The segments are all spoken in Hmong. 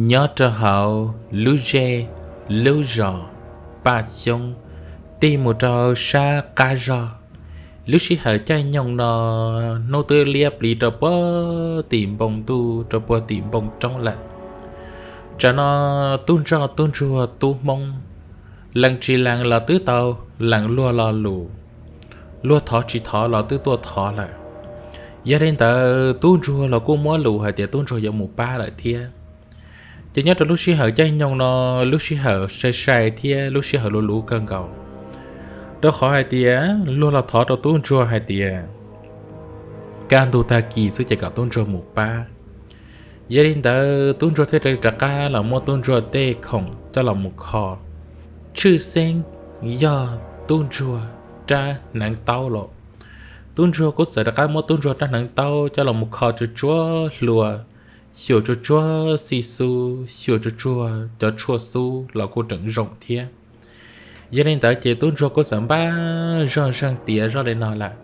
Nyob rau hauv lub zej lub zos Paj Xyoob, tig mus rau sab qab zog, lub sij hawm caij nyoog no hnub twb liab pliv rau puag tim npoo ntuj rau puag tim npoo roob lawm. Tsam no tub ntsoj tub ntsuag tub hmoob, lees tsis lees los twb tau lees luag lo lus, luag thov tsis thov los twb tuaj thov lawm. Yog li ntawd tub ntsuag los kuj muab lus hais tias tub ntsuag yuav mus pab lawm thiab. Ces nyob rau lub sij hawm caij nyoog no, lub sij hawm sai sai thiab lub sij hawm luv luv kawg nkaus, rau qhov hais tias luag los thov rau tub ntsuag hais tias kaj ntug tag kis xwb ces kom tub ntsuag mus pab. Yog li ntawd tub ntsuag thiaj rov qab los muab tub ntsuag tej khoom coj los mus kho, tshwj xeeb yog tub ntsuag rab hneev taub los. Tub ntsuag kuj txawm rov qab muab tub ntsuag rab hneev taub coj los mus kho tsuag tsuag hlua, xyuas tsuag tsuag xib xub, xyuas tsuag tsuag cov tshuaj xub los kuj tseem zoo thiab. Yog li ntawd ces tub ntsuag kuj txawm npaj zog zeeg tiav zoj li no lawm,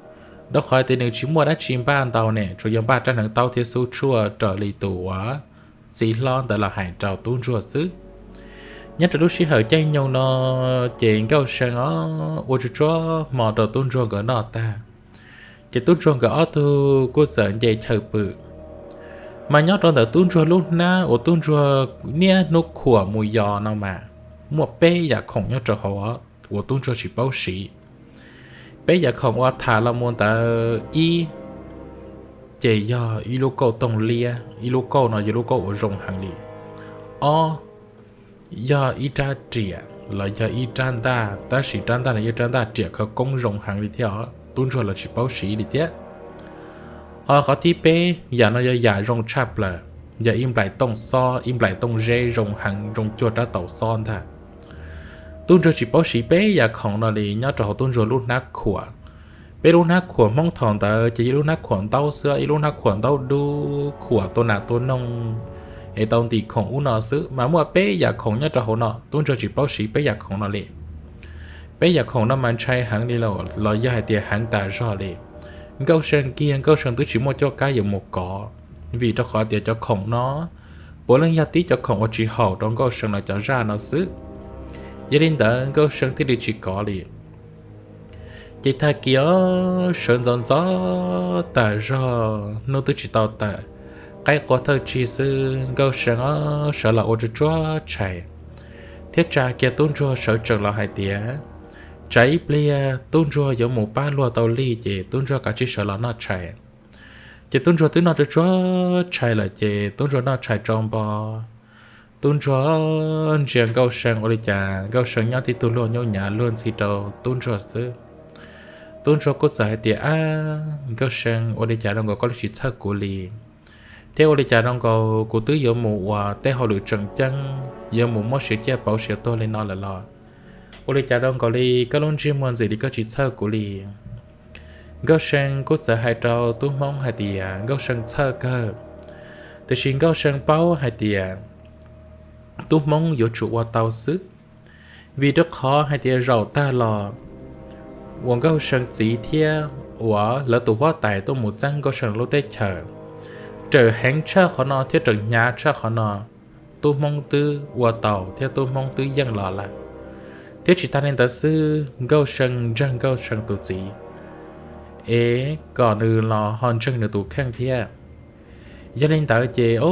rau qhov tias nws tsis muaj dab tsi npaj ntau ne, tsuas yog npaj rab hneev taub thiab xub tshuaj raws li tus uas txiv hlob ntawd los hais rau tub ntsuag xwb. Nyob rau lub sij hawm caij nyoog no, ces Nkauj See os ua tsuag tsuag hmo rau tub ntsuag nkawd noj tag, ces tub ntsuag nkawd ob tug kuj txawm nce chaw pw. Mas nyob rau ntawm tub ntsuag lub hnab uas tub ntsuag niaj hnub khuam mus yos no mas, muaj peb yam khoom nyob rau hauv uas tub ntsuag tsis paub siv. Peb yam khoom uas tham los mus ntawd ib, ces yog ib lub kauj tooj liab, ib lub kauj no yog lub kauj uas zoo heev li. Ob, yog ib rab riam los yog ib rab ntaj, tab sis rab ntaj no yog rab ntaj riam khawv koob zoo heev li thiab os, tub ntsuag los tsis paub siv li thiab. Ho qhov thib peb, yam no yog yam zoo tshaj plaws, yog ib nplaim tooj xob, ib nplaim tooj zeb zoo heev zoo cuag rab taus xob ntag. Tub ntsuag tsis paub siv peb yam khoom no li nyob rau hauv tub ntsuag lub hnab khuam. Peb lub hnab khuam Hmoob thaum ntawd ces yog lub hnab khuam ntaub xwb, ib lub hnab khuam ntaub dub khuam tua nas tua noog es tau ntim khoom ub no xwb, mas muaj peb yam khoom nyob rau hauv no, tub ntsuag tsis paub siv peb yam khoom no li. Peb yam khoom no mas ntshai heev li los yog hais tias heev tas zog li. Nkauj See kiag Nkauj See twb tsis muaj cuab kab yuav mus kov, vim rau qhov tias cov khoom no puav leej yog tib cov khoom uas tsis haum rau Nkauj See lawv cov zaj no xwb. Yog li ntawd Nkauj See thiaj li tsis kov li. Ces tag kis sawv ntxov ntxov tas zog hnub twb tsis tau tawm, qaib qua thawj tsig xwb Nkauj See sawv los ua tsuag tsuag tshais, thiab tsa kiag tub ntsuag sawv tsees los hais tias, tsam ib pliag tub ntsuag yuav mus pab luag tau lig ces tub ntsuag kav tsij sawv los noj tshais. Ces tub ntsuag twb noj tsuag tsuag tshais lawm ces tub ntsuag noj tshais tsau npo, tub ntsuag ntsia Nkauj See ua li cas Nkauj See nyob tib tug luag nyuj nyav luag ntxhi rau tub ntsuag xwb. Tub ntsuag kuj txawm hais tias, ab, Nkauj See, ua li cas rau nkaus koj li tsis txhawj kuv li? Thiab ua li cas rau nkaus kuv twb yuav mus ua tej hauj lwm tseem ceeb, yuav mus muab siav ciaj pauv siav tuag li no lawm los ua li cas rau nkaus li koj lub ntsej muag ntxim li koj tsis txhawj kuv li? Nkauj See kuj txawm hais rau tub Hmoob hais tias Nkauj See txhawj kawg, tiam sis Nkauj See paub hais tias tub Hmoob yuav tsum ua tau xwb, vim rau qhov hais tias zaum tag los uas Nkauj See txiv thiab uas lawv tus huab tais tuaj mus txeeb Nkauj See lub teb chaws, raws heev tshaj qhov no thiab raws hnyav tshaj qhov no, tub Hmoob twb ua tau thiab tub Hmoob twb yeej los lawm. Thiab tsis tas li ntawd xwb, Nkauj See ntseeg Nkauj See tus txiv, es kom nws los ho ntseeg nws tus kheej thiab. Yog li ntawd ces, o,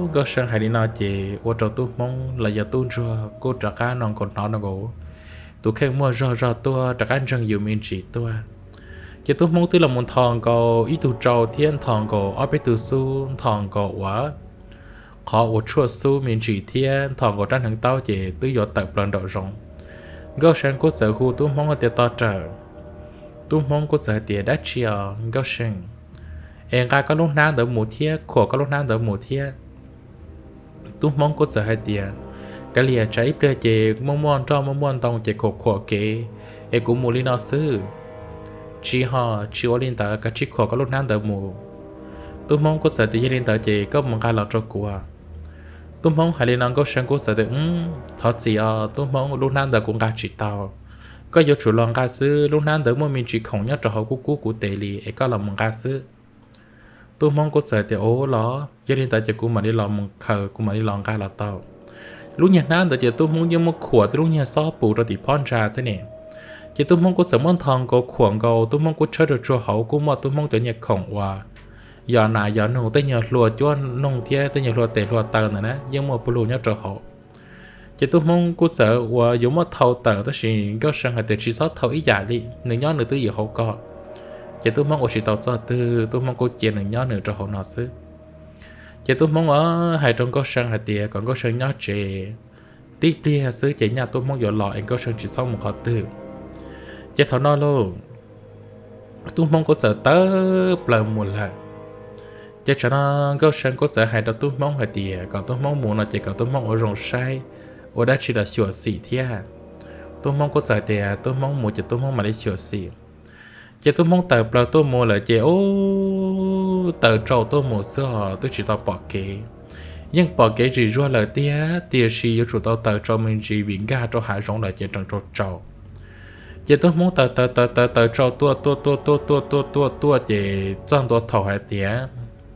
Nkauj See hais li no ces ua rau tub Hmoob los yog tub ntsuag kuj rov qab no nkaus hnov no nkaus tus kheej muaj zog zog tuaj rov qab ntseeg yus me ntsis tuaj. Ces tub Hmoob twb los mus nthos nkaus ib tug tsau thiab nthos nkaus ob peb tug xub, nthos nkaus ua qhov uas tshuaj xub me ntsis thiab nthos nkaus rab hneev taub ces twb yuav tawm plaws nraum zoov. Nkauj See kuj txawm hu tub Hmoob tias to rawm. Tub Hmoob kuj txawm hais tias dab tsi os Nkauj See, es nqa koj lub hnab ntawd mus thiab khuam koj lub hnab ntawd mus thiab. Tub Hmoob kuj txawm hais tias, kav liam, tsam ib pliag ces muaj muaj nroj muaj muaj ntoo ces khuam khuam kev, es kuv mus li no xwb. Tsis ho, tsis ua li ntawd, kav tsij khuam koj lub hnab ntawd mus. Tub Hmoob kuj txawm tias yog li ntawd ces koj mus nqa los rau kuv. Tub Hmoob hais li no Nkauj See kuj txawm tias, thov txim os tub Hmoob, lub hnab ntawd kuv nqa tsis tau. Koj yuav tsum los nqa xwb, lub hnab ntawd muaj me ntsis khoom nyob rau hauv kub kub kuv tes li es koj los mus nqa xwb. Tub Hmoob kuj txawm tias, Ua los yog li ntawd ces kuv mam li los mus khaws, kuv mam li los nqa los tau. Lub nyuag hnab ntawd ces Tub Hmoob yeej muab khuam tib lub nyuag xob pus rau tim phab ntsa xwb ne. Ces Tub Hmoob kuj txawm muab ntho nkaus khuam nkaus, Tub Hmoob kuj tshawb rau tsuag hauv, kuj muaj Tub Hmoob cov nyuag khoom uas yos nas yos noog, tej nyuag hlua cuab noog thiab tej nyuag hlua tes hlua taw ntawd na yeej muaj pug lug nyob rau hauv. Ces Tub Hmoob kuj txawm uas yuav muab thau tawm, tab sis Nkauj See hais tias, Tsis txhob thau ib yam li, nws nyob nws twj ywm hauv ko. Ces Tub Hmoob ua tsis tau txog twg, Tub Hmoob kuj cia nws nyob nws rau hauv no xwb. Ces Tub Hmoob hais rau Nkauj See hais tias kom Nkauj See nyob tsev, tib pliag xwb ces nyaj Tub Hmoob yuav los es Nkauj See tsis txhob mus qhov twg. Ces thaum no lauj, Tub Hmoob kuj txawm tawm plaws mus lawm. Ces tsam no Nkauj See kuj txawm hais rau Tub Hmoob hais tias kom Tub Hmoob mus no ces kom Tub Hmoob ua zoo saib, ua dab tsi los xyuam xim thiab. Tub Hmoob kuj txawm tias Tub Hmoob mus ces Tub Hmoob mam li xyuam xim. Ces Tub Hmoob tawm plaws tuaj mus lawm ces ub, tawm tsau tuaj mus xwb os twb tsis tau pom kev. Yeej pom kev zim zuag lawm tiag, tiam sis yuav tsum tau tawm tsau me ntsis vim nkag rau hav zoov lawm ces tseem tsau tsau. Ces Tub Hmoob tawm tawm tawm tawm tawm tsau tuaj tuaj tuaj tuaj tuaj tuaj tuaj tuaj ces txog ntua thaum hais tias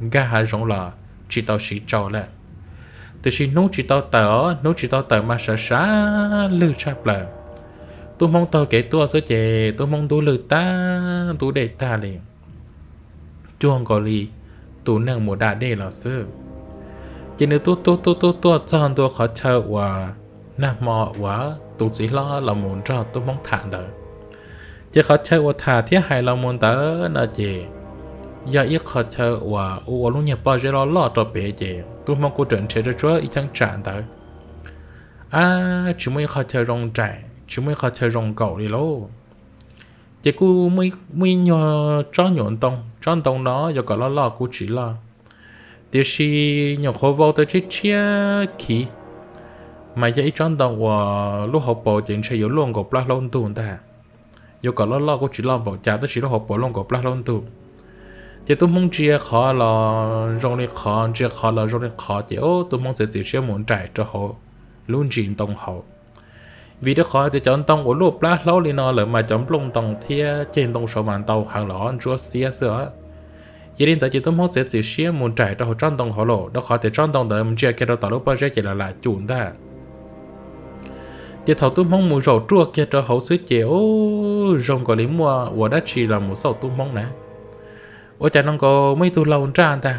nkag hav zoov los tsis tau siv tsau lawm. Tiam sis hnub tsis tau tawm os, hnub tsis tau tawm mas sav sav lwg tshaj plaws. Tub Hmoob taug kev tuaj xwb ces Tub Hmoob ntub lwg tag ntub dej tag li, cuag nkaus li tus neeg mus da dej los xwb. Ces nws tuaj tuaj tuaj tuaj tuaj txog ntua qhov chaw uas nag hmo uas tus txiv hlob los mus nrog Tub Hmoob tham ntawd. Ces qhov chaw uas tham thiab hais los mus ntawd no ces yog ib qho chaw uas ua ua lub nyuag pob zeb loj loj rau pem, ces Tub Hmoob kuj rawm nrhiav rau tsuag ib cheeb tsam ntawd. Ab, tsis muaj ib qho chaw zoo nraim, tsis muaj ib qho chaw zoo nkaum li lauj. Ces kuj muaj ib nyuag tsob nyuam ntoo, tsob ntoo no yuav kom loj loj kuj tsis loj, tiam sis nyuam qhuav vau tau tshiab tshiab khiv, mas yog ib tsob ntoo uas lub hauv paus ces ntshe yuav luaj nkaus plab hlaub ntug ntag. Yuav kom loj loj kuj tsis loj npaum cas, tab sis lub hauv paus luaj nkaus plab hlaub ntug. Ces Tub Hmoob ntsia qhov los zoo li qhov, ntsia qhov los zoo li qhov, ces Tub Hmoob txiav txim siab mus nraim rau hauv lub ntsis ntoo hauv. Vim rau qhov tias cov ntoo uas luaj plab hlaub li no lawm mas cov nplooj ntoo thiab ceg ntoo saud mas ntau heev los ntsuab xiab xwb os. Yog li ntawd ces Tub Hmoob txiav txim siab mus nraim rau hauv tsob ntoo hauv lawm, rau qhov tias tsob ntoo ntawd ntsia kiag rau tom lub pob zeb ces lam lam cum ntag. Ces thaum Tub Hmoob mus zaum ruaj kiag rau hauv xwb ces ub, zoo nkaus li muaj ua dab tsi los mus xauj Tub Hmoob na. Ua cas no nkaus muaj ib tug lau nraj ntag,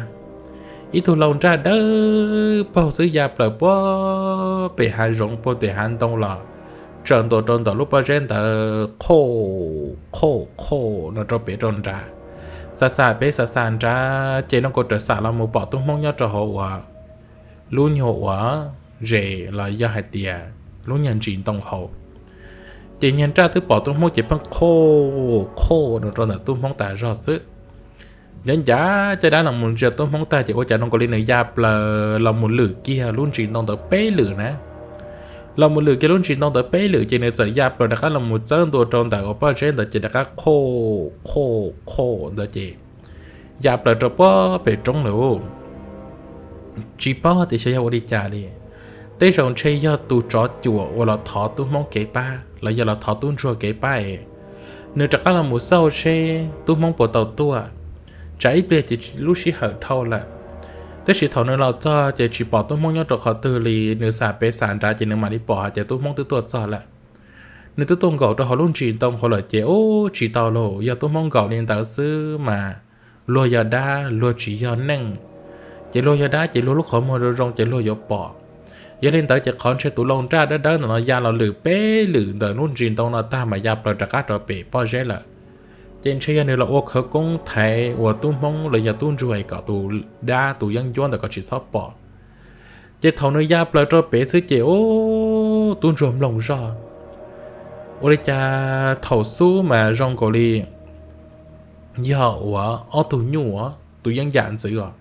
ib tug lau nraj dawb paug xwb ya plaws puag pem hav zoov puag pem hav ntoo los tsaws ntua rau ntawm lub pob zeb ntawd, qhov qhov qhov no rau pem rau nrad, xa xa pem xa xa nrad, ces no nkaus raws xam los mus pom Tub Hmoob nyob rau hauv uas lub nyuag uas zes los yog hais tias lub nyuag ntsis ntoo hauv. Ces nyuag nraj twb pom Tub Hmoob ces pheej qhov qhov no rau ntawm Tub Hmoob tas zog xwb. Ncav ncav caj dab los mus ntsia Tub Hmoob tag ces ua cas no nkaus li nws ya plaws los mus lwm kiag lub ntsis ntoo ntawd peb lwm na. Los mus lwm kiag lub ntsis ntoo ntawd peb lwm ces nws txawm ya plaws rov qab los mus txawb ntua rau ntawm uas pob zeb ntawd ces rov qab qhov qhov qhov ntawd ces ya plaws rau puag pem roob lawm. Tsis paub tias xyov yog ua li cas li, tej zaum ntshe yog tus tsov cuam uas los thov Tub Hmoob kev pab los yog los thov Tub Ntsuag kev pab es nws rov qab los mus xauj seb Tub Hmoob puas tau tuaj. Tsam ib pliag ces lub sij hawm dhau lawm. Tab sis thaum nws los txog ces tsis pom Tub Hmoob nyob rau qhov twg li, nws xam pem xam nrad ces nws mam li pom hais tias Tub Hmoob twb tuaj txog lawm. Nws twb tuaj nkaum rau hauv lub ntsis ntoo hauv lawm ces ub, tsis tau lauj, yog Tub Hmoob nkaum li ntawd xwb mas luag yog dab luag tsis yog neeg, ces luag yog dab ces luag lub qhov muag zoo zoo ces luag yuav pom. Yog li ntawd ces qhov ntshe tus lau nraj dawb dawb ntawm no ya los lwm peb lwm ntawm lub ntsis ntoo no tag mas ya plaws rov qab rau pem pob zeb lawm. Ces ntshe yog nws los ua khawv koob thaiv uas Tub Hmoob los yog Tub Ntsuag es kom tus dab tus yeeb ncuab ntawd kom tsis txhob pom. Ces thaum nws ya plaws rau pem xwb ces ub, Tub Ntsuag mloog zog, ua li cas thaum xub mas zoo nkaus li yog uas ob tug nyuj, tus yeeb yam ntxwv os.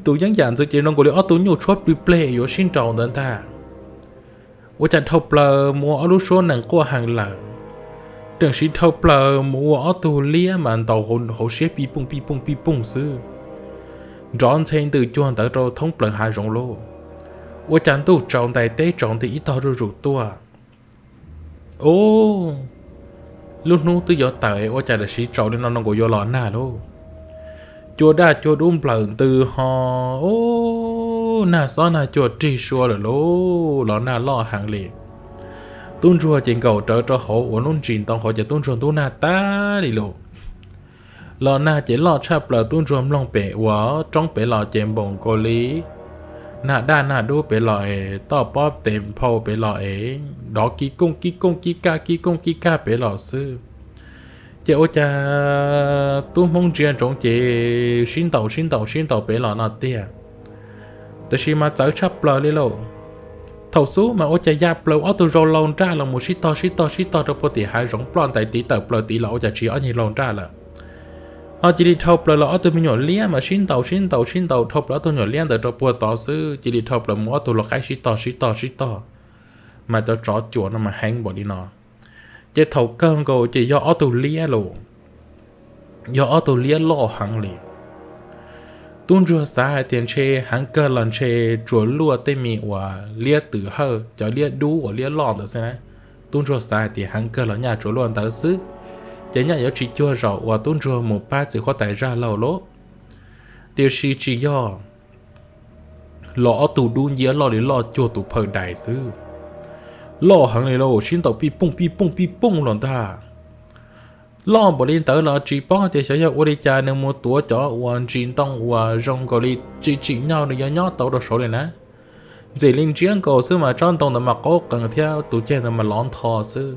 Tus yeeb yam ntxwv ces zoo nkaus li ob tug nyuj tshuab plig pleg yuav sib nraus ntawd ntag. Ua cas dhau plaws mus ua ob lub suab nees quaj heev lawm, teem siv dhau plaws mus ua ob tug liab mas ntaus hauv siab pij pooj pij pooj pij pooj xwb, nrov ntxhe ntws cuag ntawd rau thoob plaws hav zoov lauj. Ua cas ntuj tsaus ntais teb tsaus nti ib tog zuj zus tuaj. Ub, lub hnub twb yuav tawm ua cas tam sim tsaus li no no nkaus yuav los nag lauj. cua daj cua dub nplawm ntws ho, ub, nag xob nag cua rig sua lawm lauj, los nag loj heev li. Tub ntsuag ces nkaum rawv rau hauv uas lub ntsis ntoo hauv ces tub ntsuag ntub nag tag li lauj. Los nag ces loj tshaj plaws, tub ntsuag mloog pem uas roob pem los ces npaum nkaus li nag daj nag dub pem los es toj pob tes nphau pem los es dov kib kooj kib kooj kib kaj kib kooj kib kaj pem los xwb. Ces ua cas tub Hmoob ntsia ntsoov ces sib ntaus sib ntaus sib ntaus pem los no tiag. Tiam sis mas txawv tshaj plaws li lauj. Thaum xub mas ua cas ya plaws ob tug zoo laus nraj los mus sib tog sib tog sib tog rau puag tim hav zoov, ploj ntais tiv tawm plaws tid los ua cas tsis yog ob niag laus nraj lawm. Ho cia li dhau plaws los ob tug me nyuam liab mas sib ntaus sib ntaus sib ntaus dhau plaws ob tug nyuam liab ntawd rau puag tod xwb, cia li dhau plaws mus ob tug lau qaib sib tog sib tog sib tog. Mas cov tsov cuam no mas heev npaum li no. Ces thaum kawg nkaus ces yog ob tug liab lauj, yog ob tug liab loj heev li. Tub ntsuag xav hais tias ntshe heev kawg los ntshe tsuas luaj tej me uas liab twm hawj, cov liab dub uas liab loj ntawd xwb na. Tub ntsuag xav hais tias heev kawg los nyaj tsuas luaj ntawd xwb, ces nyaj yuav tsis cuag zaum uas tub ntsuag mus pab txiv huab tais zaj laug lauj. Tiam sis tsis yog, los ob tug dub nciab loj li loj cuag tus phawj dais xwb. Loj heev li lauj, sib ntaus pij pooj pij pooj pij pooj los ntag. Loj npaum li ntawd los tsis paub tias xyov yog ua li cas nws mus tuav cov uas ntsis ntoo uas zoo nkaus li tsis tsim nyog nws yuav nyob tau rau saud li na. Ntxim li ntsiab nkaus xwb mas tsob ntoo ntawd mas qaub qees thiab tus ceg ntawd mas lov ntho xwb.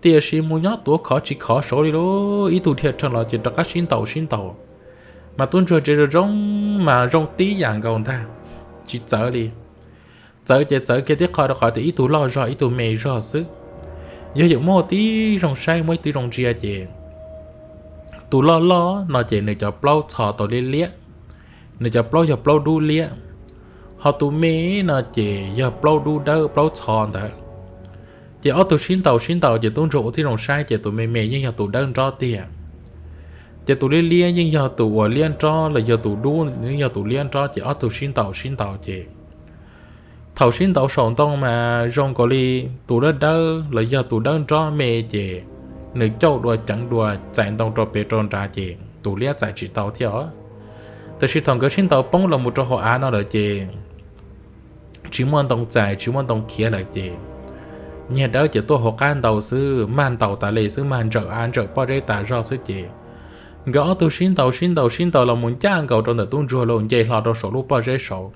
Tiam sis mus nyob tuav khov tsis khov saud li lauj, ib tug dhia rhees los ces rov qab sib ntaus sib ntaus. Mas tub ntsuag ntsia zoo zoo mas zoo tib yam nkaus ntag, tsis txawv li. Txawv ces txawv kiag tib qho rau qhov tias ib tug loj zog ib tug me zog xwb. Yog yuav muaj tib zoo saib muaj ib tib zoo ntsia ces tus loj loj no ces nws cov plaub txho tau liab liab, nws cov plaub yog plaub dub liab, ho tus me no ces yog plaub dub dawb plaub txho ntawd. Ces ob tug sib ntaus sib ntaus ces tub ntsuag ua tib zoo saib ces tus me me yeej yog tus dawb nrob tiag, ces tus liab liab yeej yog tus uas liab nrob los yog tus dub yeej yog tus liab nrob, ces ob tug sib ntaus sib ntaus ces thaum sib ntaus saum ntoo mas zoo nkaus li tus dawb dawb los yog tus dawb nrob me ces nws cauj dua ceev dua txais ntoo rau pem rau nrad ces tus liab txais tsis tau thiab os. Tab sis thaum nkawd sib ntaus poob los mus rau hauv av no lawm ces tsis muaj ntoo txais tsis muaj ntoo khiav lawm ces nyiag dawb ces tuaj hauv qab ntaus xwb, mag ntaus tas li xwb, mag ntsawm av ntsawm pob zeb tas zog xwb ces nkawd ob tug sib ntaus sib ntaus sib ntaus los mus ncaj nkaus rau ntawm tub ntsuag los nce hlo rau saum lub pob zeb saud.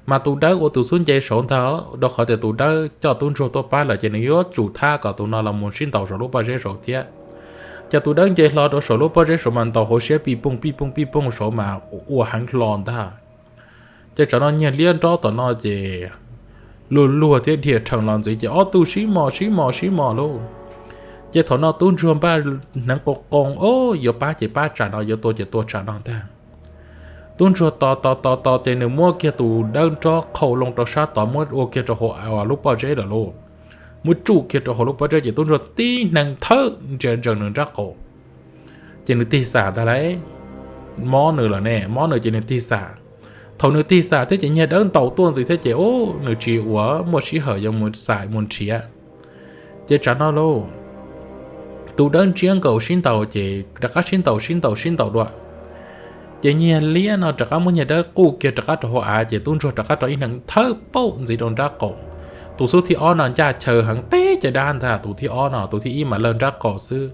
Mas tus dawb ua tus xub nce saud ntag, rau qhov tias tus dawb coj tub ntsuag tuaj pab lawm ces nws yuav tsum thab kom tus no los mus sib ntaus saum lub pob zeb saud thiab. Ces tus dawb nce hlo rau saum lub pob zeb saud mas ntaus hauv siab pij pooj pij pooj pij pooj saud mas ua heev hlo ntag. Ces tsam no nyiag liab nrob tom no ces luag luag thiab dhia rhees los ntxiv ces ob tug sib mos sib mos sib mos lauj. Ces thaum no tub ntsuag npaj hneev qoo qoo, o, yuav pab ces pab tsam no, yuav tua ces tua tsam no ntag. Tub ntsuag tos tos tos tos ces nws muab kiag tus dawb nrob qhau loo rau sab tod muab ua kiag rau hauv lub pob zeb lawm lauj. Muab tsuj kiag rau hauv lub pob zeb ces tub ntsuag tib hneev thawb ntsia ntsees nws nrab qaum. Ces nws tig xam ntag lauj, mob nws lawm ne, mob nws ces nws tig xam. Thaum nws tig xam thiab ces nyiag dawb ntaus tuaj ntxiv thiab ces, o, nws tsis ua muaj sij hawm yuav mus xam mus nrhiav. Ces tsam no lauj, tus dawb ntsiab nkaus sib ntaus ces rov qab sib ntaus sib ntaus sib ntaus dua. Ces nyiag liab no rov qab muab nyiag dawb quj kiag rov qab rau hauv av ces tub ntsuag rov qab rau ib hneev thawb paum ntxiv rau nrab qaum. Tus xub thib ob no ncaj chaw heev teb caj dab ntag, tus thib ob no, tus thib ib mas lawg nrab qaum xwb.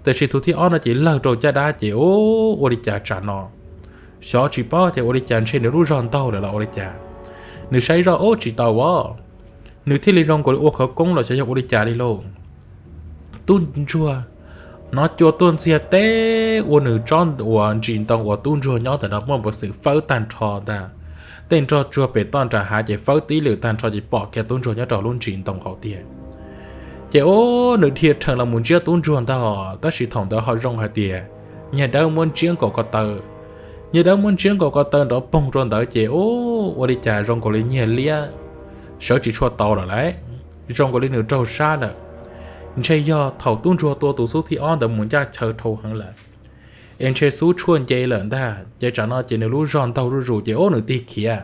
Tiam sis tus thib ob no ces lawg rau caj dab ces, o, ua li cas tsam no, xyov tsis paub tias ua li cas ntshe nws lub zog ntaug lawm los ua li cas. Nws saib zoj, o, tsis tau os. Nws thiaj li zoo nkaus li ua khawv koob los xyov yog ua li cas li lauj. Tub ntsuag hnov cua tuaj ntxiag teb ua nws tsob uas ntsis ntoo uas tub ntsuag nyob ntawm no muaj peev xwm fawb tag nrho ntag. Tej nroj tsuag pem toj nram hav ces fawb tib lwm tag nrho ces pom kiag tub ntsuag nyob rau lub ntsis ntoo hauv tiag. Ces, o, nws dhia rhees los mus ntsiab tub ntsuag ntag, tab sis thaum ntawd ho zoo hais tias nyiag dawb muab ntsiab nkaus ko taw. Nyiag dawb muab ntsiab nkaus ko taw nrov poog rau ntawd ces, o, ua li cas zoo nkaus li nyiag liab sawv tsis tshua tau lawm lauj. Zoo nkaus li nws raug sab lawm. Ntshe yog thaum tub ntsuag tua tus xub thib ob ntawd mus ncaj chaw dhau heev lawm, es ntshe xub tshuaj nce lawm ntag. Ces tsam no ces nws lub zog ntaug zuj zus ces, o, nws tig khiav.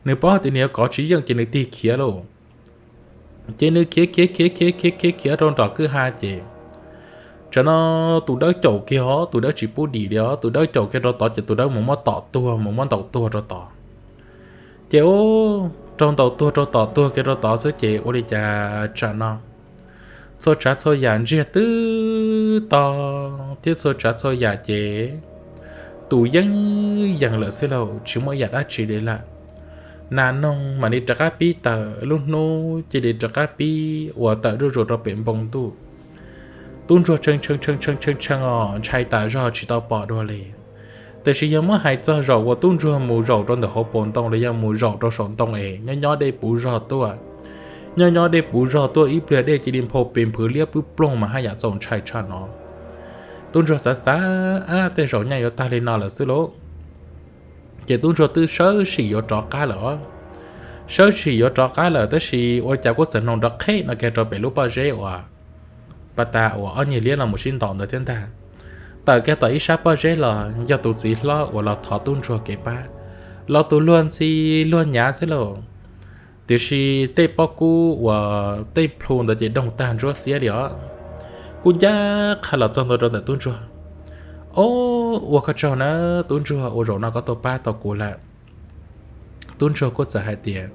Nws paub tias nws yuav kov tsis yeej ces nws tig khiav lauj. Ces nws khiav khiav khiav khiav khiav khiav khiav rau nram kwj ha ces Tsam no tus dawb caum kiag os, tus dawb tsis pub dim li os, tus dawb caum kiag rau tod ces tus dawb mus muab tom tuag, mus muab ntaus tuag rau tod. Ces ub, raug ntaus tuag rau tom tuag kiag rau tod xwb ces ua li cas tsam no txhua tsav txhua yam ntsiag twb to thiab txhua tsav txhua yam ces tus yeeb yees lawm xwb lauj, tsis muaj ib yam dab tsi li lawm. Nas noog mam li rov qab pib tawm, lub hnub cia li rov qab pib uas tawm zuj zus rau pem npoo ntuj. Tub ntsuag tshee tshee tshee tshee tshee os, ntshai tas zog tsis tau pom dua li. Tiam sis yog muab hais txog zaum uas tub ntsuag mus zaum rau ntawm hauv paus ntoo los yog mus zaum rau saum ntoo es nyob nyob dej puv zog tuaj, nyob nyob dej puv zog tuaj ib pliag dej cia li nphau pes nphwv liab pwb ploog mas haj yam txaus ntshai tshaj no. Tub ntsuag xav xav, ab, tej zaum nyaj yuav tag li no lawm xwb lauj. Ces tub ntsuag twb sawv tsees yuav rov qab lawm os. Sawv tsees yuav rov qab lawm tab sis ua li cas kuj txawm hnoos nrov qheb no kiag rau pem lub pob zeb uas pas tas uas ob nyuag liab los mus sib ntaus ntawd thiab ntag. Tawm kiag tom ib sab pob zeb los yog tus txiv hlob uas los thov tub ntsuag kev pab, los tus luag ntxhi luag nyav xwb lauj. Tiam sis tej pob kub uas tej plhu ntawd ces doog tag ntsuab xiab li os. Kuj ncaj qha los txog ntua rau ntawm tub ntsuag. Ob, ua koj tsaug na tub ntsuag, ua zaum no koj tuaj pab tau kuv lawm. Tub ntsuag kuj txawm hais tias,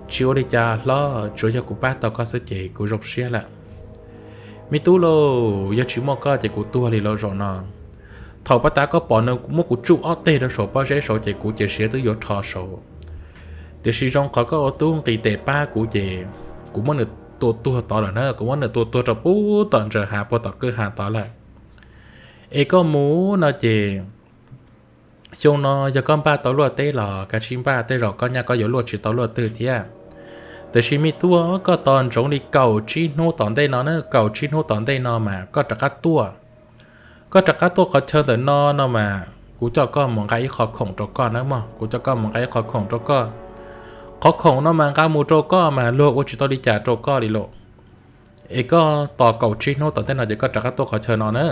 tsis ua li cas hlob, tsuas yog kuv pab tau koj xwb ces kuv zoo siab lawm. Me tub lauj, yog tsis muaj koj ces kuv tuag li lauj zaum no. Thaum pas tas koj pom nws muab kuv tsuj ob teg rau saum pob zeb saud ces kuv ces siav twb yuav rho saud. Tiam sis zoo qhov koj ua tub nqis tes pab kuv ces kuv muab nws tua tuag tod lawm na, kuv muab nws tua tuag rau puag tom ntsaws hav puag tom kwj ha tod lawm. Es koj mus no ces xyoo no yog koj npaj tau luaj teb los kav tsij npaj, tej zaum koj nyaj koj yuav luaj tsis tau luaj twg thiab. Tiam sis me tub, koj tos ntsoov li kaum tsib hnub tom ntej no na, kaum tsib hnub tom ntej no mas koj rov qab tuaj. Koj rov qab tuaj qhov chaw ntawm no no mas kuv coj koj mus nqa ib qho khoom rau koj nawb mog, kuv coj koj mus nqa ib qho khoom rau koj. Qhov khoom no mas nqa mus rau koj mas luag ua tsis tau li cas rau koj li lauj. Es koj tos kaum tsib hnub tom ntej no ces koj rov qab tuaj qhov chaw no na.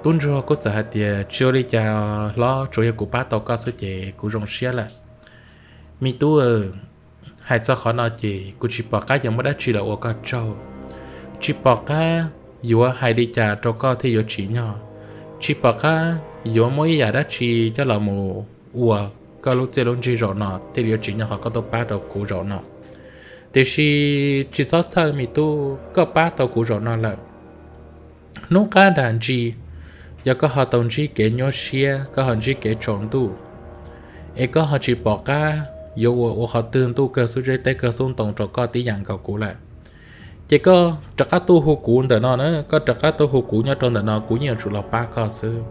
Tub ntsuag kuj txawm hais tias, tsis ua li cas hlob, tsuas yog kuv pab tau koj xwb ces kuv zoo siab lawm. Me tub, hais txog qhov no ces kuv tsis pom qab yuav muaj dab tsi los ua koj tsaug, tsis pom qab yuav hais li cas rau koj thiaj yuav tsim nyog, tsis pom qab yuav muab ib yam dab tsi coj los mus ua koj lub txiaj lub ntsig zaum no thiaj li yuav tsim nyog qhov koj tuaj pab rau kuv zaum no. Tiam sis tsis txhob txhawj me tub, koj pab tau kuv zaum no lawm. Hnub qab nram ntsis, yog koj ho tau ntsib kev nyuaj siab, koj ho ntsib kev tsaus ntuj, es koj ho tsis pom qab yuav ua ua qhov twg ntuj kawg xub zeb teb kawg xub ntoo rau koj tib yam nkaus kuv lawm, ces koj rov qab tuaj hu kuv ntawm no na, koj rov qab tuaj hu kuv nyob rau ntawm no kuv yeej yuav tsum los pab koj xwb.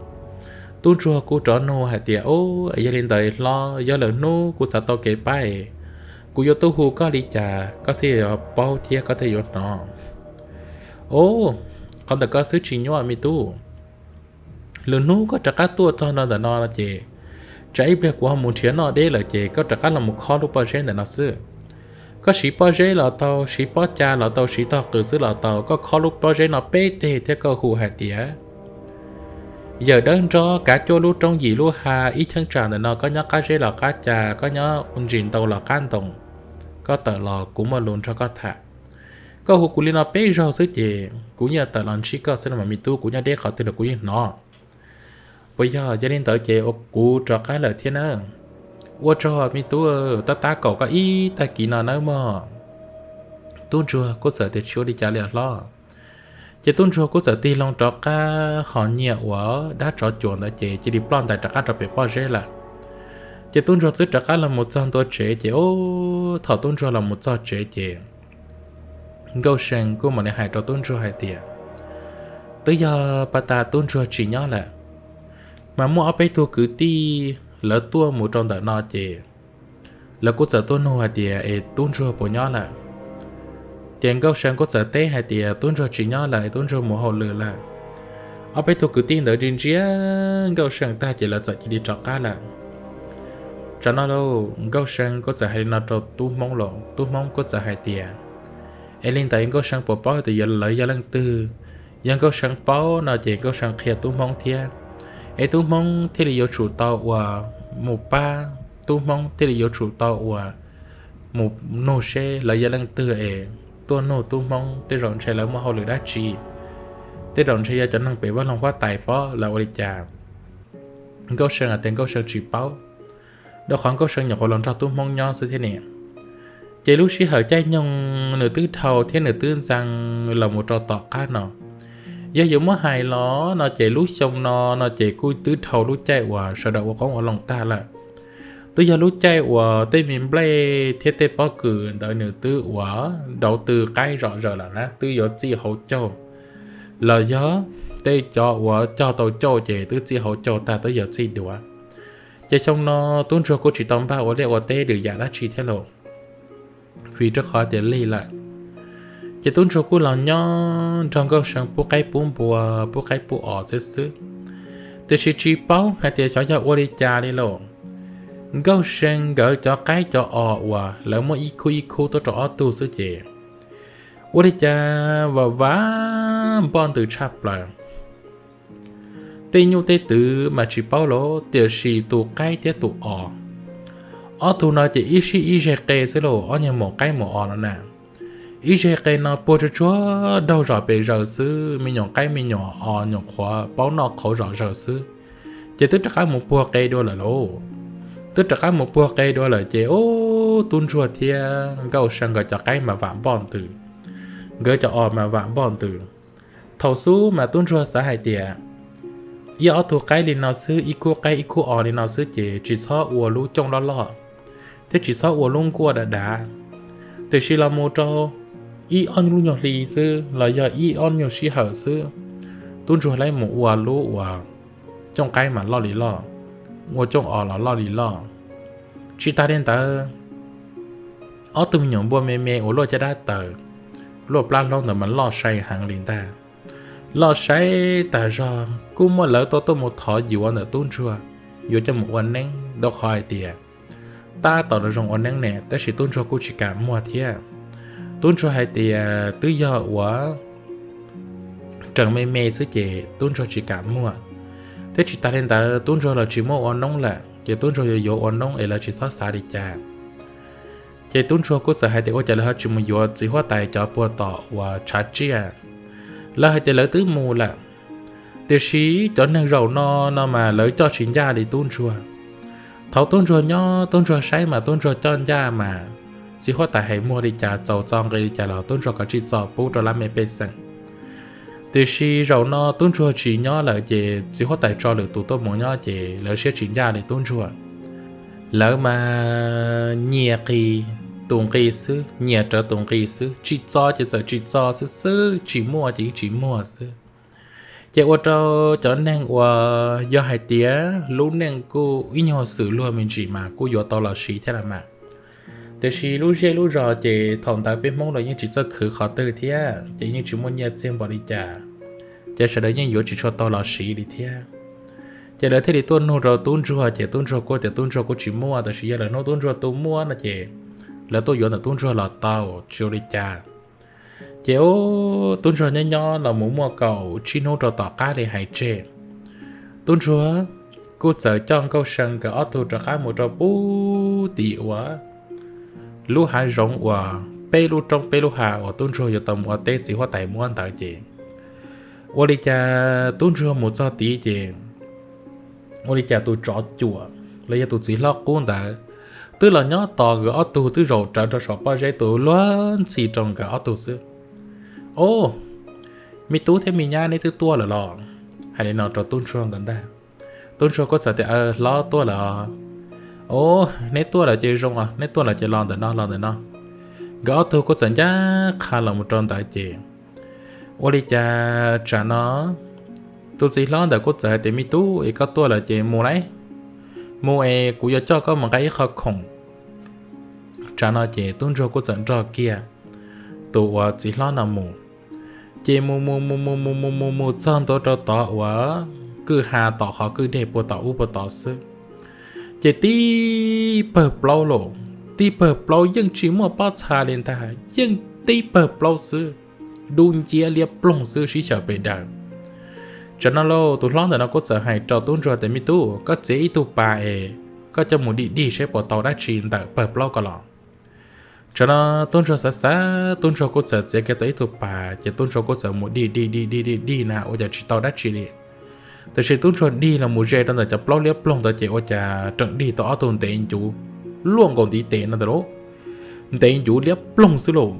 Tub ntsuag kuj rov nug hais tias, o, es yog li ntawd hlob, yog lwm hnub kuv xav tau kev pab es kuv yuav tuaj hu koj li cas koj thiaj yuav paub thiab koj thiaj yuav hnov? O, qhov ntawm koj xwb tsis nyuaj me tub. Lwm hnub koj rov qab tuaj txog no ntawm no ces tsam ib pliag kuv ho mus nrhiav noj deb lawm ces koj rov qab los mus khob lub pob zeb ntawm no xwb. Koj siv pob zeb los tau, siv pob ca los tau, siv tog qws xwb los tau, koj khob lub pob zeb no peb teg thiab koj hu hais tias, yawm dawb nrob kav cuab lub roob yim lub ha ib cheeb tsam ntawm no, koj nyob qab zeb los qab ca, koj nyob ntsis ntoo los qab ntoo, koj tawm los kuv muaj lus nrog koj tham. Koj hu kuv li no peb zaug xwb ces kuv yeej tawm los ntsib koj xwb no mas me tub, kuv nyob deb qhov twg los kuv yeej hnov. Puas yog? Yog li ntawd ces ua kuv rov qab lawm thiab nawb. Ua tsaug me tub, tab tab kaum koj ib tag kis no nawb mog. Tub ntsuag kuj txawm tias, tsis ua li cas li hlob. Ces tub ntsuag kuj txawm tig loo rov qab ho nyiag uas dab tsov cuam ntawd ces cia li ploj ntais rov qab rau pem pob zeb lawm. Ces tub ntsuag twb rov qab los mus txog ntua tsev ces, o, thaum tub ntsuag los mus txog tsev ces Nkauj See kuj mam li hais rau tub ntsuag hais tias, twb yog pas tas tub ntsuag tsis nyob lawm, mas muaj ob peb tug kwv tij lawv tuaj mus rau ntawm no ces lawv kuj txawm tuaj nug hais tias es tub ntsuag puas nyob lawm. Ces Nkauj See kuj txawm teb hais tias tub ntsuag tsis nyob lawm, tub ntsuag mus hauj lwm lawm. Ob peb tug kwv tij ntawd ntsia ntsia Nkauj See tag ces lawv txawm cia li rov qab lawm. Tsam no lauj, Nkauj See kuj txawm hais li no rau tub Hmoob los tub Hmoob kuj txawm hais tias, es li ntawd Nkauj See puas paub tias lawv yog leej twg? Yog Nkauj See paub no ces Nkauj See qhia tub Hmoob thiab, es tub Hmoob thiaj li yuav tsum tau uas mus pab, tub Hmoob thiaj li yuav tsum tau uas mus nug seb lawv yog leej twg es tuaj nug tub Hmoob, tej zaum ntshe lawv muaj hauj lwm dab tsi, tej zaum ntshe yog cov neeg pem vaj loog huab tais pob los ua li cas. Nkauj See hais tias Nkauj See tsis paub, rau qhov Nkauj See nyuam qhuav los nrog tub Hmoob nyob xwb thiab ne. Ces lub sij hawm caij nyoog nws twb dhau thiab nws twb ntxaa los mus rau tom qab no. Yog yuav muab hais los no ces lub xyoo no no ces kuj twb dhau lub caij uas sawv daws ua qoob ua loo tag lawm. Twb yog lub caij uas tej me nplej thiab tej pob kws ntawd nws twb ua dauv tw qaib zom zaws lawm na, twb yuav txij hauv caug los yog tej cov uas cog tau caug ces twb txij hauv caug tag twb yuav txij duav. Ces xyoo no tub ntsuag kuj tsis tau npaj ua liaj ua teb lwm yam dab tsi thiab lauj, vim rau qhov tias lig lawm. Ces tub ntsuag kuj los nyob nrog Nkauj See pub qaib pub npua, pub qaib pub os xwb xwb. Tiam sis tsis paub hais tias xyov yog ua li cas li lauj, Nkauj See nkawd cov qaib cov os uas lawv muab ib khub ib khub tuaj rau ob tug xwb ces ua li cas vam vam npoj ntws tshaj plaws. Tej nyuj tej twm mas tsis paub los, tiam sis tus qaib thiab tus os, ob tug no ces ib sij ib zeg qe xwb lauj, ob nyuag maum qaib maum os no na. Ib zeg qe no puag tsuag tsuag daug zom pes zaws xwb, me nyuam qaib me nyuam os nyuam qhuav paub noj qhauv zom zaws xwb, ces twb rov qab mus puag qe dua lawm lauj. Twb rov qab mus puag qe dua lawm ces ub, tub ntsuag thiab Nkauj See nkawd cov qaib mas vam npoj ntws, nkawd cov os mas vam npoj ntws. Thaum xub mas tub ntsuag xav hais tias ib ob tug qaib li no xwb, ib khub qaib ib khub os li no xwb ces tsis txhob ua lub cooj loj loj thiab tsis txhob ua lub nkuaj dav dav, tiam sis los mus rau ib ob lub nyuag hli xwb los yog ib ob nyuag sij hawm xwb, tub ntsuag lawv mus ua lub uas cooj qaib mas loj li loj, ua cooj os los loj li loj. Tsis tas li ntawd, ob tug me nyuam npua me me uas luaj caj dab taws, luaj plab hlaub ntawd mas loj sai heev li ntag. Loj sai tag zog kuj muaj lawv tuaj tuaj mus thov yuav ntawm tub ntsuag, yuav coj mus ua neeb, rau qhov hais tias tab tom zoo ua neeb ne, tab sis tub ntsuag kuj tsis kam muag thiab. Tub ntsuag hais tias twb yog uas reem me me xwb ces tub ntsuag tsis kam muag, thiab tsis tas li ntawd tub ntsuag los tsis muaj ua noob lawm ces tub ntsuag yuav yuav ua noob es lawv tsis txhob xav li cas. Ces tub ntsuag kuj txawm hais tias ua cas lawv ho tsis mus yuav txiv huab tais cov puag tom uas tshav tsiaj. Lawv hais tias lawv twb mus lawm, tiam sis cov neeg zaum no no mas lawv coj tsis ncaj li tub ntsuag. Thaum tub ntsuag nyob tub ntsuag saib mas tub ntsuag coj ncaj mas txiv huab tais hais muag li cas txaus txo nqi li cas los tub ntsuag kav tsij txo pub rau lab mej pej xeem. Tiam sis zaum no tub ntsuag tsis nyob lawm ces txiv huab tais tso lwm tus tuaj mus nyob ces lawv siab tsis ncaj li tub ntsuag. Lawv mas nyias qis tus nqi xwb, nyias rawv tus nqi xwb, tsis txo ces txawm tsis txo xwb xwb, tsis muaj ces yeej tsis muaj xwb. Ces ua rau cov neeg uas yog hais tias lub neej kuj ib nyuag xwm luag me ntsis mas kuj yuav tau los siv thiab las mas. Tiam sis lub zej lub zos ces thaum ntawd peb Hmoob los yeej tsis txawj khwv qhov twg thiab ces yeej tsis muaj nyiaj txiag npaum li cas, ces sawv daws yeej yuav tsis tshua tau los siv li thiab. Ces lawv thiaj li tuaj nug rau tub ntsuag ces tub ntsuag kuj tias tub ntsuag kuj tsis muaj, tab sis yog lawv hnub tub ntsuag tu muab no ces lawv tuaj yuav ntawm tub ntsuag los tau tsis ua li cas. Ces tub ntsuag nyob nyob los mus muaj kaum tsib hnub rau tom qab li hais tseg, tub ntsuag kuj txawm coj Nkauj See nkawd ob tug rov qab mus rau pub tim uas lub hav zoov uas peb lub roob peb lub hav uas tub ntsuag yuav tau mus ua teb txiv huab tais muab ntawd ces ua li cas tub ntsuag mus txog tid ces ua li cas tus tsov cuam los yog tus txiv hlob qub ntawd twb los nyob tos nkawd ob tug twb zaum rawv rau saum pob zeb tus luag ntxhi rau nkawd ob tug xwb. Ob, me tub thiab me nyab neb twb tuaj lawm los? Hais li no rau tub ntsuag nkawd ntag. Tub ntsuag kuj txawm tias hlob tuaj lawm. Ob, neb tuaj lawm ces zoo os, neb tuaj lawm ces los ntawm no los ntawm no. Nkawd ob tug kuj txawm ncaj qha los mus rau ntawd ces ua li cas tsam no tus txiv hlob ntawd kuj txawm hais tias me tub, es koj tuaj lawm ces mus lauj, mus es kuv yuav coj koj mus nqa ib qho khoom. Tsam no ces tub ntsuag kuj txawm nrog kiag tus uas txiv hlob no mus. Ces mus mus mus mus mus mus mus mus txog ntua rau tod uas kwj ha tom qhov kwj deg puag tom ub puag tod xwb, ces tib pawg plaub los, tib pawg plaub yeej tsis muaj pob txha li ntag, yeej tib pawg plaub xwb, dub nciab liab ploog xwb sib xyaw pes daws. Tsam no lauj, tus hlob ntawm no kuj txawm hais rau tub ntsuag tias me tub, koj txiav ib tug pas es koj coj mus dim dig seb puas tau dab tsi ntawm pawg plaub ko los. Tsam no tub ntsuag xav xav, tub ntsuag kuj txawm txiav kiag tau ib tug pas, ces tub ntsuag kuj txawm mus dig dig dig dig dig dig na ua cas tsis tau dab tsi li. Tiam sis tub ntsuag dig los mus ze rau ntawm cov plaub liab ploog ntawd ces ua cas tseem dig tau ob tug ntev ncuv luaj nkaus ntiv tes no ntag lauj. Ntev ncuv liab ploog xwb lauj.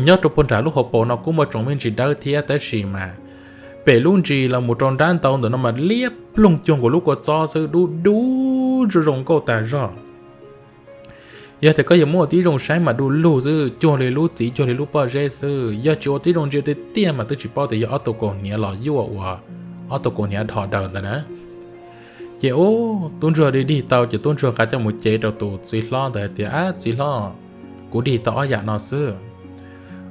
Nyob rau puag nram lub hauv paus no kuj muaj tsoom me ntsis dawb thiab tab sis mas pem lub ntsis los mus rau nrab ntau ntawm no mas liab ploog cuag nkaus lub kua txob xwb, dub dub zoo zoo nkauj tas zog. Yog tias koj yuav muab ua tib zoo saib mas du lug xwb, cuag li lub txiv cuag li lub pob zeb xwb, yog tsis ua tib zoo ntsia tiag tiag mas twb tsis paub tias yog ob tug kaus hniav los yuaj uas ob tug kaus hniav dhos daws ntawd na. Ces ub, tub ntsuag dig dig tau ces tub ntsuag nqa coj mus cev rau tus txiv hlob ntawd hais tias, Ab txiv hlob, kuv dig tau ob yam no xwb.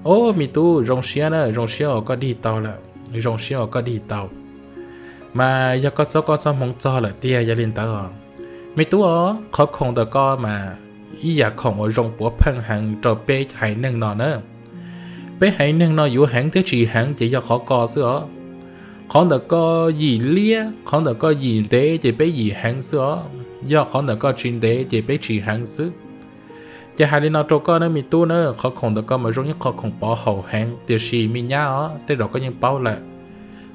Ub me tub, zoo siab na, zoo siab uas koj dig tau lawm, zoo siab uas koj dig tau. Mas yog koj txob koj txoj hmoov txog lawm tiag, yog li ntawd me tub os, qhov khoom ntawm koj mas ib yam khoom uas zoo puav pheej heev rau peb haiv neeg no na. Peb haiv neeg no yuav heev thiab tsis heev ces yog qhov ko xwb os. Qhov ntawm koj yim liab, qhov ntawm koj yim ntev ces peb yim heev xwb os, yog qhov ntawm koj tsis ntev ces peb tsis heev xwb. Ces hais li no rau koj na me tub na, qhov khoom ntawm koj mas zoo ib qho khoom pov haum heev, tiam sis me nyab os, tej zaum koj yeej paub lawm.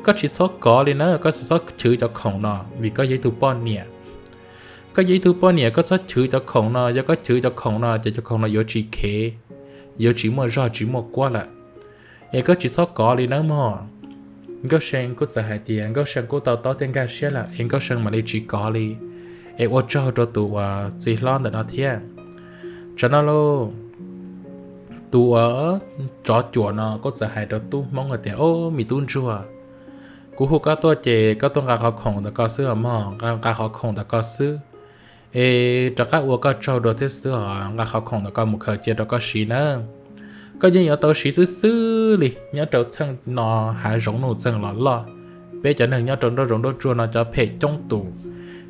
Koj tsis txhob kov li na, koj tsis txhob chwv cov khoom no vim koj yog ib tug poj niam. Koj yog ib tug poj niam koj txhob chwv cov khoom no, yog koj chwv cov khoom no ces cov khoom no yuav tsis khev, yuav tsis muaj zog tsis muaj kuab lawm. Es koj tsis txhob kov li nawb mog. Nkauj See kuj txawm hais tias Nkauj See kuj to taub thiab nkag siab lawm es Nkauj See mam li tsis kov li. Es ua tsaug rau tus uas txiv hlob ntawm no thiab. Tsam no lauj, tus uas tsov cuam no kuj txawm hais rau tub hmoob hais tias, Ob me tub ntsuag, kuv hu koj tuaj ces koj tuaj nqa qhov khoom ntawm koj xwb os mog, nqa qhov khoom ntawm koj xwb. Es rov qab ua koj tsaug dua thiab xwb os, nqa qhov khoom ntawm koj mus khaws cia rau koj siv nawb. Koj yeej yuav tau siv xwb xwb li, nyob rau txheej no hav zoov nuj txeeg los loj, peb cov neeg nyob rau nruab zoov nruab tsuag no cov phem coob tus.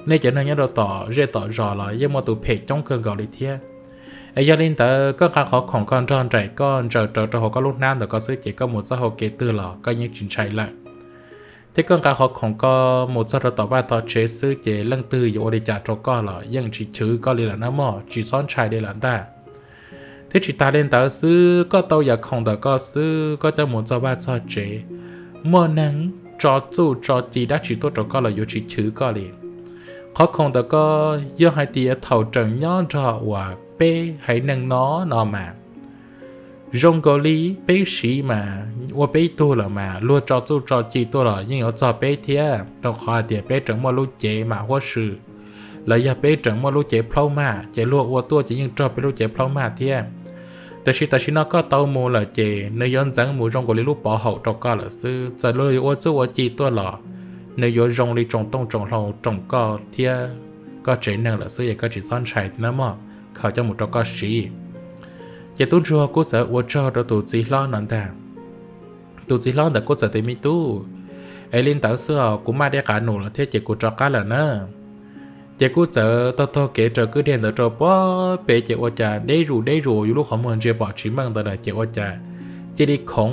Nej cov neeg nyob rau tom zej tom zos los yeej muaj tus phem coob kawg nkaus li thiab. Es yog li ntawd koj nqa qhov khoom koj nrog nraim koj ntsaws rawv rau hauv koj lub hnab ntawm koj xwb ces koj mus txoj hau kev twg los koj yeej tsis ntshai lawm. Thiab koj nqa qhov khoom koj mus txog rau tom vaj tom tsev xwb ces leej twg yuav ua li cas rau koj los yeej tsis chwv koj li lawm nawb mog, tsis txhob ntshai li lawm ntag. Thiab tsis tas li ntawd xwb, koj tau yam khoom ntawm koj xwb koj coj mus txog vaj txog tsev, muaj neeg tso txuj tso ci dab tsi tuaj rau koj los yuav tsis chwv koj li. Qhov khoom ntawm koj yog hais tias thaum tseem nyob nrog uas peb haiv neeg no no mas zoo nkaus li peb siv mas ua peb tug lawm mas luag tso txuj tso ci tuaj los yeej yuav txog peb thiab, rau qhov hais tias peb tseem muaj lub cev mam huab sw, los yog peb tseem muaj lub cev plaub mag ces luag ua tuaj ces yeej raug peb lub cev plaub mag thiab. Tab sis tam sim no koj tau mus lawm ces nws yuav ntxeev mus zoo nkaus li lub pov haum rau koj lawm xwb, txawm luag yuav ua txuj ua ci tuaj los nws yuav zoo li tsoom tooj tsoom hlau roos koj thiab koj tsev neeg lawm xwb es koj tsis txhob ntshai nawb mog, khaws coj mus rau koj siv. Ces tub ntsuag kuj txawm ua tsaug rau tus txiv hlob no ntag. Tus txiv hlob ntawd kuj txawm tias, Me tub, es li ntawd xwb os, kuv maj dej qav num lawm thiab ces kuv rov qab lawm na. Ces kuj txawm taug taug kev raws kwj deg ntawd rau puag pem ces ua cas deb zus deb zus yus lub qhov muag ntsia pom tsis meej ntawd na ces ua cas cia li khoov,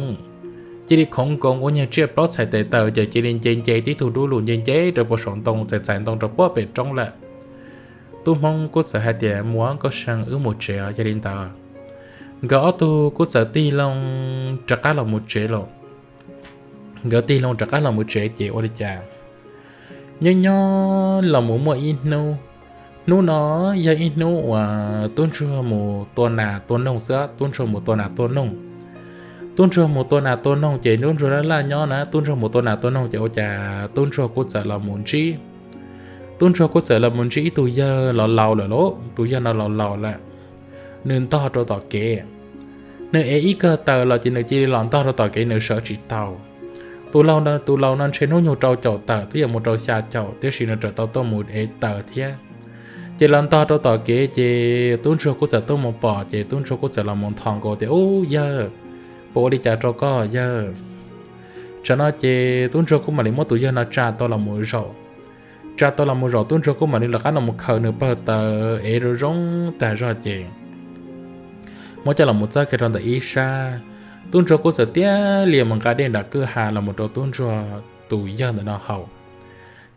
cia li khoov nkoos ua nyuag tsiaj plaub txhais tes taw ces cia li nce nce tib tug dub lug nce nce rau puag saum ntoo txais txais ntoo rau puag pem roob lawm. Tub hmoob kuj txawm hais tias, Mus Nkauj See, wb mus tsev os. Yog li ntawd nkawd ob tug kuj txawm tig loo rov qab los mus tsev lawm. Nkawd tig loo rov qab los mus tsev ces ua li cas nyob nyob los mus muaj ib hnub, hnub no yog ib hnub uas tub ntsuag mus tua nas tua noog xwb, tub ntsuag mus tua nas tua noog. Tub ntsuag mus tua nas tua noog ces tub ntsuag laj laj nyob na, tub ntsuag mus tua nas tua noog ces ua cas tub ntsuag kuj txawm los mus ntsib, tub ntsuag kuj txawm los mus ntsib ib tug yawg laus laus lawm lauj. Tus yawg no laus laus lawm, nws ntog rau tom kev. Nws ev ib kawm taws los ces nws cia li los ntog rau tom kev, nws sawv tsis tau. Tus laus, tus laus no ntshe hnub nyoog rau caum tawm twb yuav mus rau xya caum, tiam sis nws tseem tau tuaj mus ev taws thiab. Ces los ntog rau tom kev ces tub ntsuag kuj txawm tuaj mus pom ces tub ntsuag kuj txawm los mus nthos nkaus tias, Ub yawg, puas ua li cas rau koj yawg? Tsam no ces tub ntsuag kuj mam li muab tus yawg no tsa tau los mus zaum. Tsa tau los mus zaum tub ntsuag kuj mam li lawv qab no mus khaws nws pawg taws ev zoo zoo tag zog ces muab coj los mus txawb kiag rau ntawm ib sab. Tub ntsuag kuj txawm tiag li mus nqa dej nram kwj ha los mus rau tub ntsuag tus yawg ntawm no haus.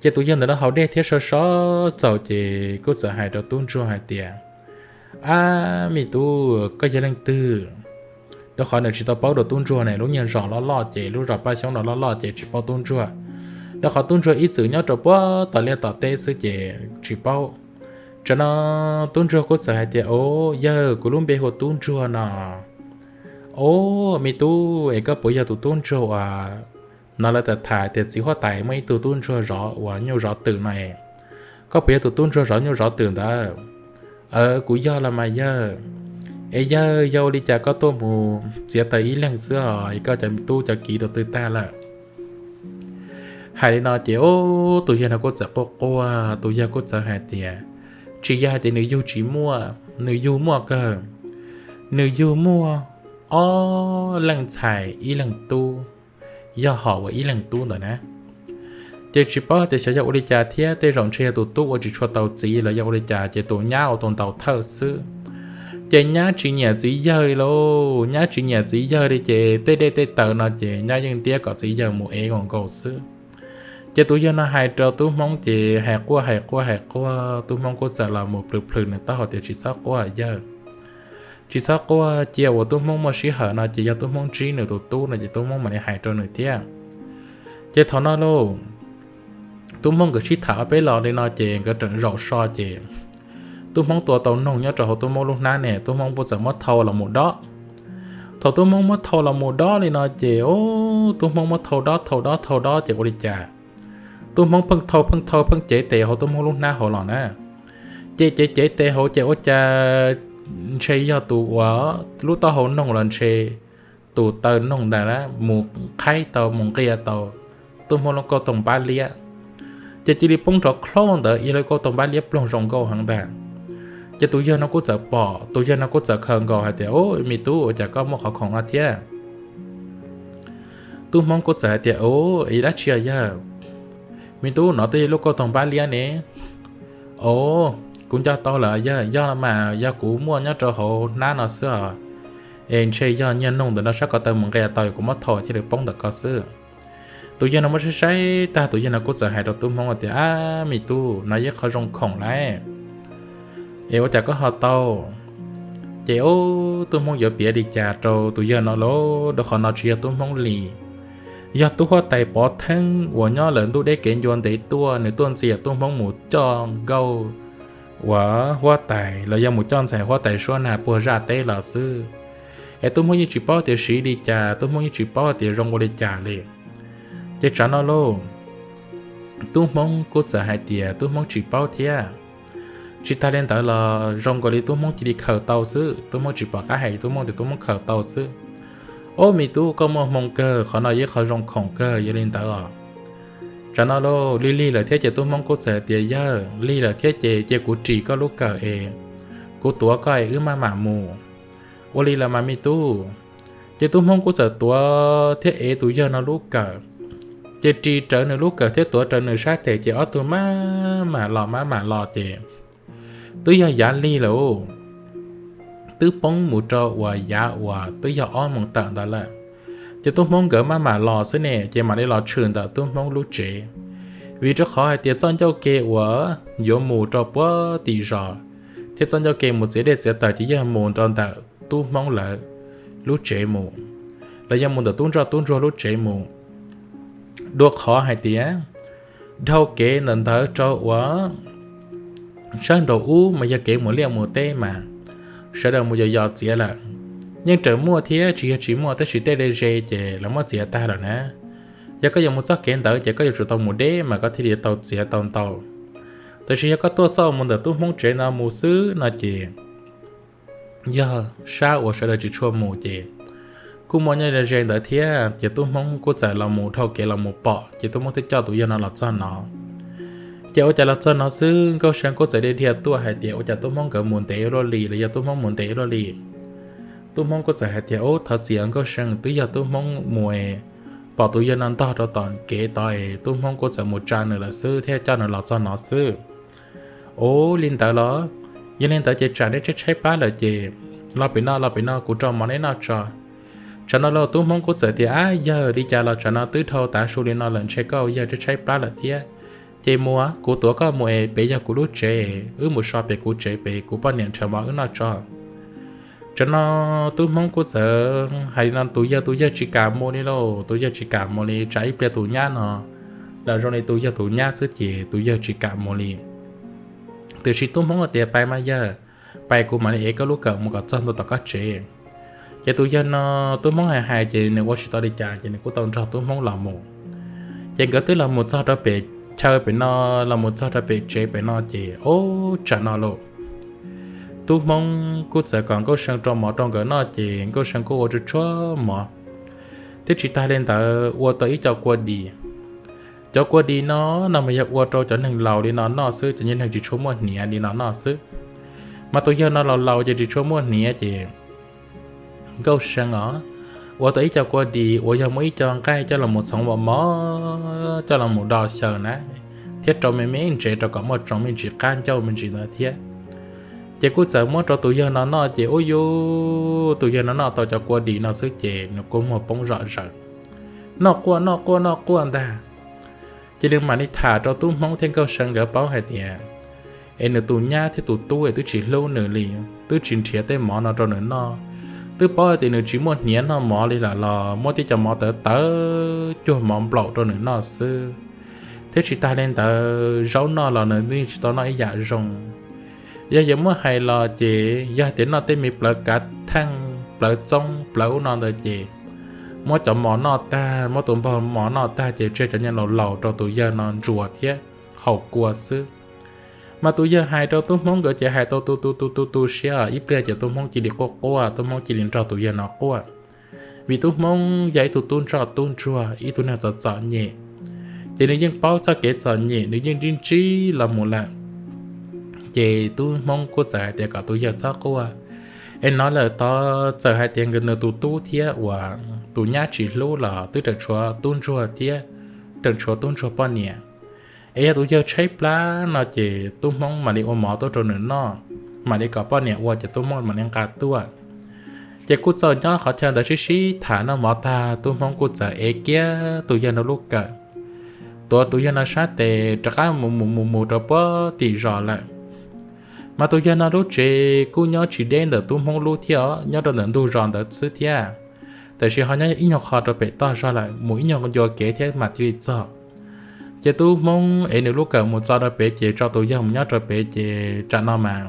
Ces tus yawg ntawm no haus dej thiab sawv sawv txaus ces kuj txawm hais rau tub ntsuag hais tias, Ab me tub, koj yog leej twg? Rau qhov nws tsis tau paub dua tub ntsuag ne, lub nyiag zos loj loj ces lub zos Paj Xyoob no loj loj ces tsis paub tub ntsuag. Rau qhov tub ntsuag ib txwm nyob rau puag tom liaj tom teb xwb ces tsis paub. Tsam no tub ntsuag kuj txawm hais tias, Au yawg, kuv lub npe hu ua tub ntsuag no. Au me tub, es koj puas yog tus tub ntsuag uas no lawv tham tias txiv huab tais muaj ib tug tub ntsuag zov uas nyuj zov twm no es, koj puas yog tus tub ntsuag zov nyuj zov twm ntawd? Aws, kuv yog los mas yawg. Es yawg, yog ua li cas koj tuaj mus txiav taws ib leeg xwb os, es koj cov tub cov kiv rau twg tag lawm? Hais li no ces tus yawg no kuj txawm quaj quaj, tus yawg kuj txawm hais tias, Tsis yog hais tias nws yug tsis muaj, nws yug muaj kawg. Nws yug muaj ob leej ntxhais ib leeg tub, yog hom uas ib leeg tub ntawd na. Ces tsis paub tias xyov yog ua li cas thiab, tej zaum ntshe yog tus tub ua tsis tshua tau txiv los yog ua li cas ces tus nyab ua tus ntaus thawj xwb. Ces nyab tsis nyiam txiv yawg li lauj, nyab tsis nyiam txiv yawg li ces tej dej tej taws no ces nyab yeej ntiab kom txiv yawg mus ev nkaus nkaus xwb. Ces tus yawg no hais rau tub Hmoob ces hais quaj hais quaj hais quaj, tub Hmoob kuj txawm los mus plhws plhws nws taub hau tias, Tsis txhob quaj yawg, tsis txhob quaj, cia uas tub Hmoob muaj sij hawm no ces yog tub Hmoob ntsib nws tus tub no ces tub Hmoob mam li hais rau nws thiab. Ces thaum no lauj, tub Hmoob nkawd sib tham ob peb los li no ces nkawd tseem zaum so ces tub Hmoob tua tau noog nyob rau hauv tub Hmoob lub hnab ne, tub Hmoob kuj txawm muab thau los mus dob. Thaum tub Hmoob muab thau los mus dob li no ces, o, tub Hmoob muab thau dob thau dob thau dob ces ua li cas tub Hmoob pheej thau pheej thau pheej cev tes hauv tub Hmoob lub hnab hauv los na. Ces cev cev tes hauv ces ua cas ntshe yog tus uas lub taub hau noog los ntshe tus taw noog ntawd mus qhaib tau mus nqia tau tub Hmoob lub kauj toog npab liab, ces cia li poob rov khlau ntawd ib lub kauj toog npab liab ploog zoo nkauj heev ntag. Ces tus yawg no kuj txawm pom, tus yawg no kuj txawm khaws nkaus hais tias, O, me tub, ua cas koj muaj qhov khoom no thiab? Tub Hmoob kuj txawm hais tias, O, ib dab tsi os yawg? Me tub, no twb yog lub kauj toog npab liab ne. O, kuv nco tau lawm yawg, yog mas yog kuv muaj nyob rau hauv hnab no xwb os. Es ntshe yog nyiag noog ntawm no sab ko taw mus nqia tau, kuv muab thau thiaj li poob ntawm ko xwb. Tus yawg no muab saib saib tag, tus yawg no kuj txawm hais rau tub Hmoob tias, Ab me tub, no yog qhov zoo khoom lauj. Es ua cas koj ho tau? Ces o, tub Hmoob yuav piav li cas rau tus yawg no lauj, rau qhov no tsis yog tub Hmoob li, yog tub huab tais pov theeb uas nyob lawm ntuj deb kev ncua ntev tuaj, nws tuaj ntxias tub Hmoob mus coj nkauj uas huab tais los yog mus coj ntxhais huab tais suab nag puag zaj teb los xwb. Es tub Hmoob yeej tsis paub tias siv li cas, tub Hmoob yeej tsis paub tias zoo ua li cas li. Ces tsam no lauj, tub Hmoob kuj txawm hais tias tub Hmoob tsis paub thiab. Tsis tas li ntawd los zoo nkaus li tub Hmoob cia li khaws tau xwb, tub Hmoob tsis pom qab hais tub Hmoob tias tub Hmoob khaws tau xwb. O me tub, koj muaj hmoo kawg, qhov no yog qhov zoo khoom kawg, yog li ntawd os. Tsam no lauj, lig lig lawm thiab ces tub Hmoob kuj txawm hais tias, Yawg, lig lawm thiab ces cia kuv ris koj lub kawm es kuv tuav koj es wb maj mam mus. Ua li los mas me tub. Ces tub Hmoob kuj txawm tuav thiab ev tus yawg no lub kawm, ces ris rawv nws lub kawm thiab tuav rawv nws sab tes ces ob tug maj mam los maj mam los ces twb yog yav lig lawm, twb poob mus rau uas yav uas twb yog ob moos tawm ntawd lawm. Ces tub Hmoob nkawd maj mam los xwb ne ces mam li los tshwm ntawm tub Hmoob lub tsev, vim rau qhov hais tias txoj ncauj ke uas yuav mus rau puag tim zos thiab txoj ncauj ke mus txiav dej txiav taws ces yog mus rau ntawm tub Hmoob lawv lub tsev mus, los yog mus ntawm tub ntsoj tub ntsuag lub tsev mus. Dua qhov hais tias dhau kev ntawm ntawd rau uas sab nraum ub mas yog kev mus liaj mus teb mas sawv daws mus yos yos txiav lawm. Yeej raws muaj thiab tsis yog tsis muaj, tab sis tej ze ze ces lawv muab txiav tag lawm na. Yog koj yuav mus txoj kev ntawd ces koj yuav tsum tau mus deb mas koj thiaj li tau txiav tau ntau. Tab sis yog koj tuaj txoj mus ntawm tub Hmoob tsev no mus xwb no ces yog sab uas sawv daws tsis tshua mus ces kuj muaj nyob ze ntawd thiab. Ces tub Hmoob kuj txawm los mus dhau kev los mus pom ces tub Hmoob thiaj coj tus yawg no los txog no. Ces ua cas los txog no xwb Nkauj See kuj txawm dhia dhia tuaj hais tias ua cas tub Hmoob nkawd mus ntev ua luaj li los yog tub Hmoob mus ntev ua luaj li. Tub Hmoob kuj txawm hais tias, Ub, thov txim Nkauj See, twb yog tub Hmoob mus es pom tus yawg no ntog rau tom kev tod es tub Hmoob kuj txawm mus tsa nws lawm xwb thiaj coj nws los txog no xwb. Ub, li ntawd los? Yog li ntawd ces tsam neb tshaib tshaib plab lawm ces los pem no, los pem no kuv rau mov neb noj tso. Tsam no los tub Hmoob kuj txawm tias, Ab yawg, li cas los tsam no twb dhau tav su li no lawm ntshe koj yawg tshaib tshaib plab lawm thiab. Ces mus, kuv tuav koj mus es pem yog kuv lub tsev, wb mus so pem kuv tsev pem kuv poj niam nrhiav mov wb noj tso. Tsam no tub hmoob kuj txawm hais li no tus yawg, tus yawg tsis kam mus li lauj, tus yawg tsis kam mus li, tsam ib pliag tus nyab no los zoo li tus yawg tus nyab xwb ces tus yawg tsis kam mus li. Tiam sis tub hmoob tias, Pais mas yawg, pais kuv mam li ev koj lub kawm mus kom txog ntua tom koj tsev. Ces tus yawg no, tub hmoob hais hais ces nws ua tsis tau li cas ces nws kuj tau nrog tub hmoob los mus. Ces nkawd twb los mus txog rau pem chaw pem no, los mus txog rau pem tsev pem no ces ub, tsam no lauj, tub hmoob kuj txawm kom nkauj see rau mov rau nkawd noj ces nkauj see kuj ua tsuag tsuag mov, thiab tsis tas li ntawd ua tau ib co kua dis. Cov kua dis no, no mas yog ua rau cov neeg laus li no noj xwb, cov neeg tsis tshua muaj hniav li no noj xwb. Mas tus yawg no laus laus ces tsis tshua muaj hniav ces nkauj see os, ua tau ib co kua dis uas yog muaj ib co nqaij coj los mus txhoov mos mos, coj los mus do xyaw na, thiab rau me me ntsev rau kom muaj tsoom me ntsis qab ncauj me ntsis ntawd thiab. Ces kuj txawm muab rau tus yawg no noj ces ub yuv, tus yawg no noj tau cov kua dis no xwb ces nws kua muag poob zom zaws, noj quaj noj quaj noj quaj ntag. Ces nws mam li tham rau tub hmoob thiab nkauj see nkawd paub hais tias es nws tus nyab thiab tus tub es twb tsis hlub nws li, twb tsis nrhiav tej mov no rau nws noj, twb paub hais tias nws tsis muaj hniav noj mov li lawm los muab tib co mov tawv tawv cuag mov nplaum rau nws noj xwb. Thiab tsis tas li ntawd zaub noj los nws yeej tsis tau noj ib yam zoo. Yog yuav muab hais los ces yog hais tias noj tej me plawv kav theej, plawv txoob, plawv ub no ntawd ces muab cov mov noj tag, muab tus npog mov noj tag ces tseg cov nyiaj laus laus rau tus yawg no ntsuas thiab haus kua xwb. Mas tus yawg hais rau tub hmoob nkawd ces hais tau tu tu tu tu tu siab, ib pliag ces tub hmoob cia li quaj quaj, tub hmoob cia li nrog tus yawg no quaj. Vim tub hmoob yog ib tug tub ntsoj tub ntsuag, ib tug neeg txom txom nyem, ces nws yeej paub txoj kev txom nyem, nws yeej ntsib ntsib los mus lawm. Ces tub hmoob kuj txawm hais tias kom tus yawg txhob quaj, es hnov lawm tod txawm hais tias nws tus tub thiab uas tus nyab tsis hlub los twb tseem tshuav tub ntsuag thiab, tseem tshuav tub ntsuag poj niam. Es yog tus yawg tshaib plab no ces tub hmoob mam li ua mov tuaj rau nws noj, mam li kom poj niam ua ces tub hmoob mam li nqa tuaj. Ces kuj txawm nyob qhov chaw ntawd sib sib tham noj mov tag, tub hmoob kuj txawm ev kiag tus yawg no lub kawm, tuav tus yawg no sab tes rov qab mus mus mus mus rau puag tim zos lawm. Mas tus yawg no lub tsev kuj nyob tsis deb ntawm tub hmoob lub thiab os, nyob rau ntawm ntug zos ntawd xwb thiab. Tiam sis ho nyob ib nyuag qho rau pem toj zog lawm, mus ib nyuag ncua kev thiab mam thiaj li txog. Ces tub hmoob ev nws lub kawm mus txo rau pem ces tso tus yawg mus nyob rau pem ces tsam no mas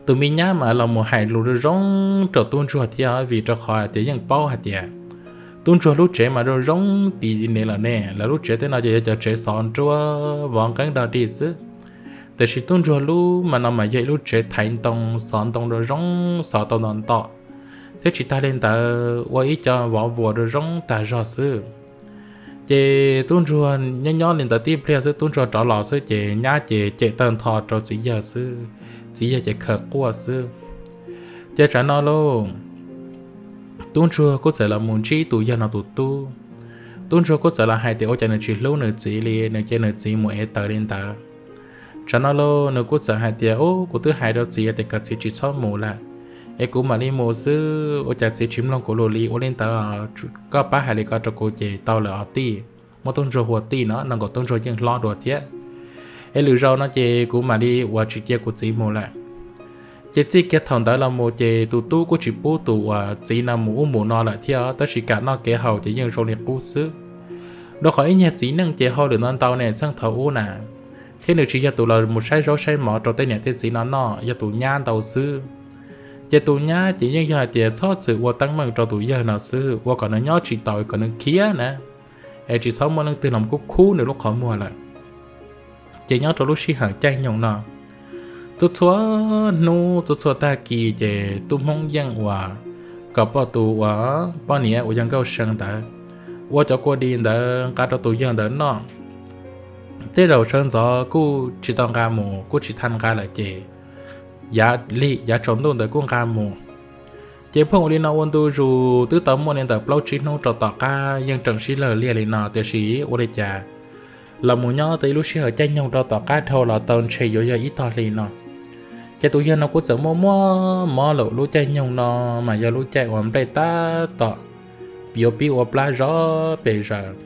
tus me nyab mas los mus hais lus zoo zoo rau tub ntsuag thiab, vim rau qhov hais tias yeej paub hais tias tub ntsuag lub tsev mas zoo zoo tiv nev lawm ne, lawv lub tsev tej no ces yog cov tsev xov nruab vov nqeeb dog dig xwb. Tiam sis tub ntsuag lub mas no mas yog ib lub tsev thaiv ntoo, xov ntoo zoo zoo, xov tau nto nto, thiab tsis tas li ntawd ua ib co vov vuas zoo zoo tag zog xwb. Ces tub ntsuag nyob nyob li ntawd tib pliag xwb tub ntsuag rov los xwb ces nyab ces cem tawg ntho rau txiv yawg xwb, txiv yawg ces khaws quaj xwb. Ces tsam no lauj, tub ntsuag kuj txawm los mus ntsib tus yawg no tus tub. Tub ntsuag kuj txawm los hais tias ua cas nws tsis hlub nws txiv li, nws cia nws txiv mus ev taws li ntawd. Tsam no lauj, nws kuj txawm hais tias, Ub, kuv twb hais rau txiv tias kom txiv tsis txhob mus lawm, es kuv mam li mus xwb, ua cas txiv tsis mloog kuv lus li? Ua li ntawd, koj pab hais li ko rau kuv ces tau lawm os tij. Muab tub ntsuag hu ua tij no, no nkaus tub ntsuag yeej hlob dua thiab. Es lwm zaus no ces kuv mam li ua tsis cia kuv txiv mus lawm. Ces txij kiag thaum ntawd los mus ces tus tub kuj tsis pub tus uas txiv no mus ub mus no lawm thiab, tab sis kam noj kev haus ces yeej zoo li qub xwb. Rau qhov ib nyuag txiv neej ces hauj lwm ntau ntau ne, txheej thaum ub na, thiab nws tsis yog tus los mus saib zaub saib mov rau tej niam tej txiv no noj, yog tus nyab ntau xwb. Ces tus nyab ces yeej yog hais tias txhob txwm ua teeb meem rau tus yawg no xwb, ua kom nws nyob tsis taus, kom nws khiav na, es tsis txhob muaj leej twg los khub khub nws lub qhov muag lawm. Ces nyob rau lub sij hawm caij nyoog no, txhua txhua hnub txhua txhua tag kis ces tub Hmoob yeej ua kom poj tus uas poj niam uas yog Nkauj See ntawd ua cov kua dis ntawd nqa rau tus yawg ntawd noj. Tej zaum sawv ntxov kuj tsis tau nqa mus, kuj tsis tau nqa lawm ces yav lig yav tsaus ntuj ntawd kuj nqa mus. Ces pheej ua li no ua ntu zus twb tau muaj li ntawm plaub tsib hnub rau tom qab yeej tseem sib lawg liag li no, tiam sis ua li cas los mus nyob tau ib lub sij hawm caij nyoog rau tom qab dhau los tau ntshe yuav yog ib tog hli no, ces tus yawg no kuj txawm muaj muaj mob lawm. Lub caij nyoog no mas yog lub caij uas nplej tab tom yuav pib ua plab zov pes zaws.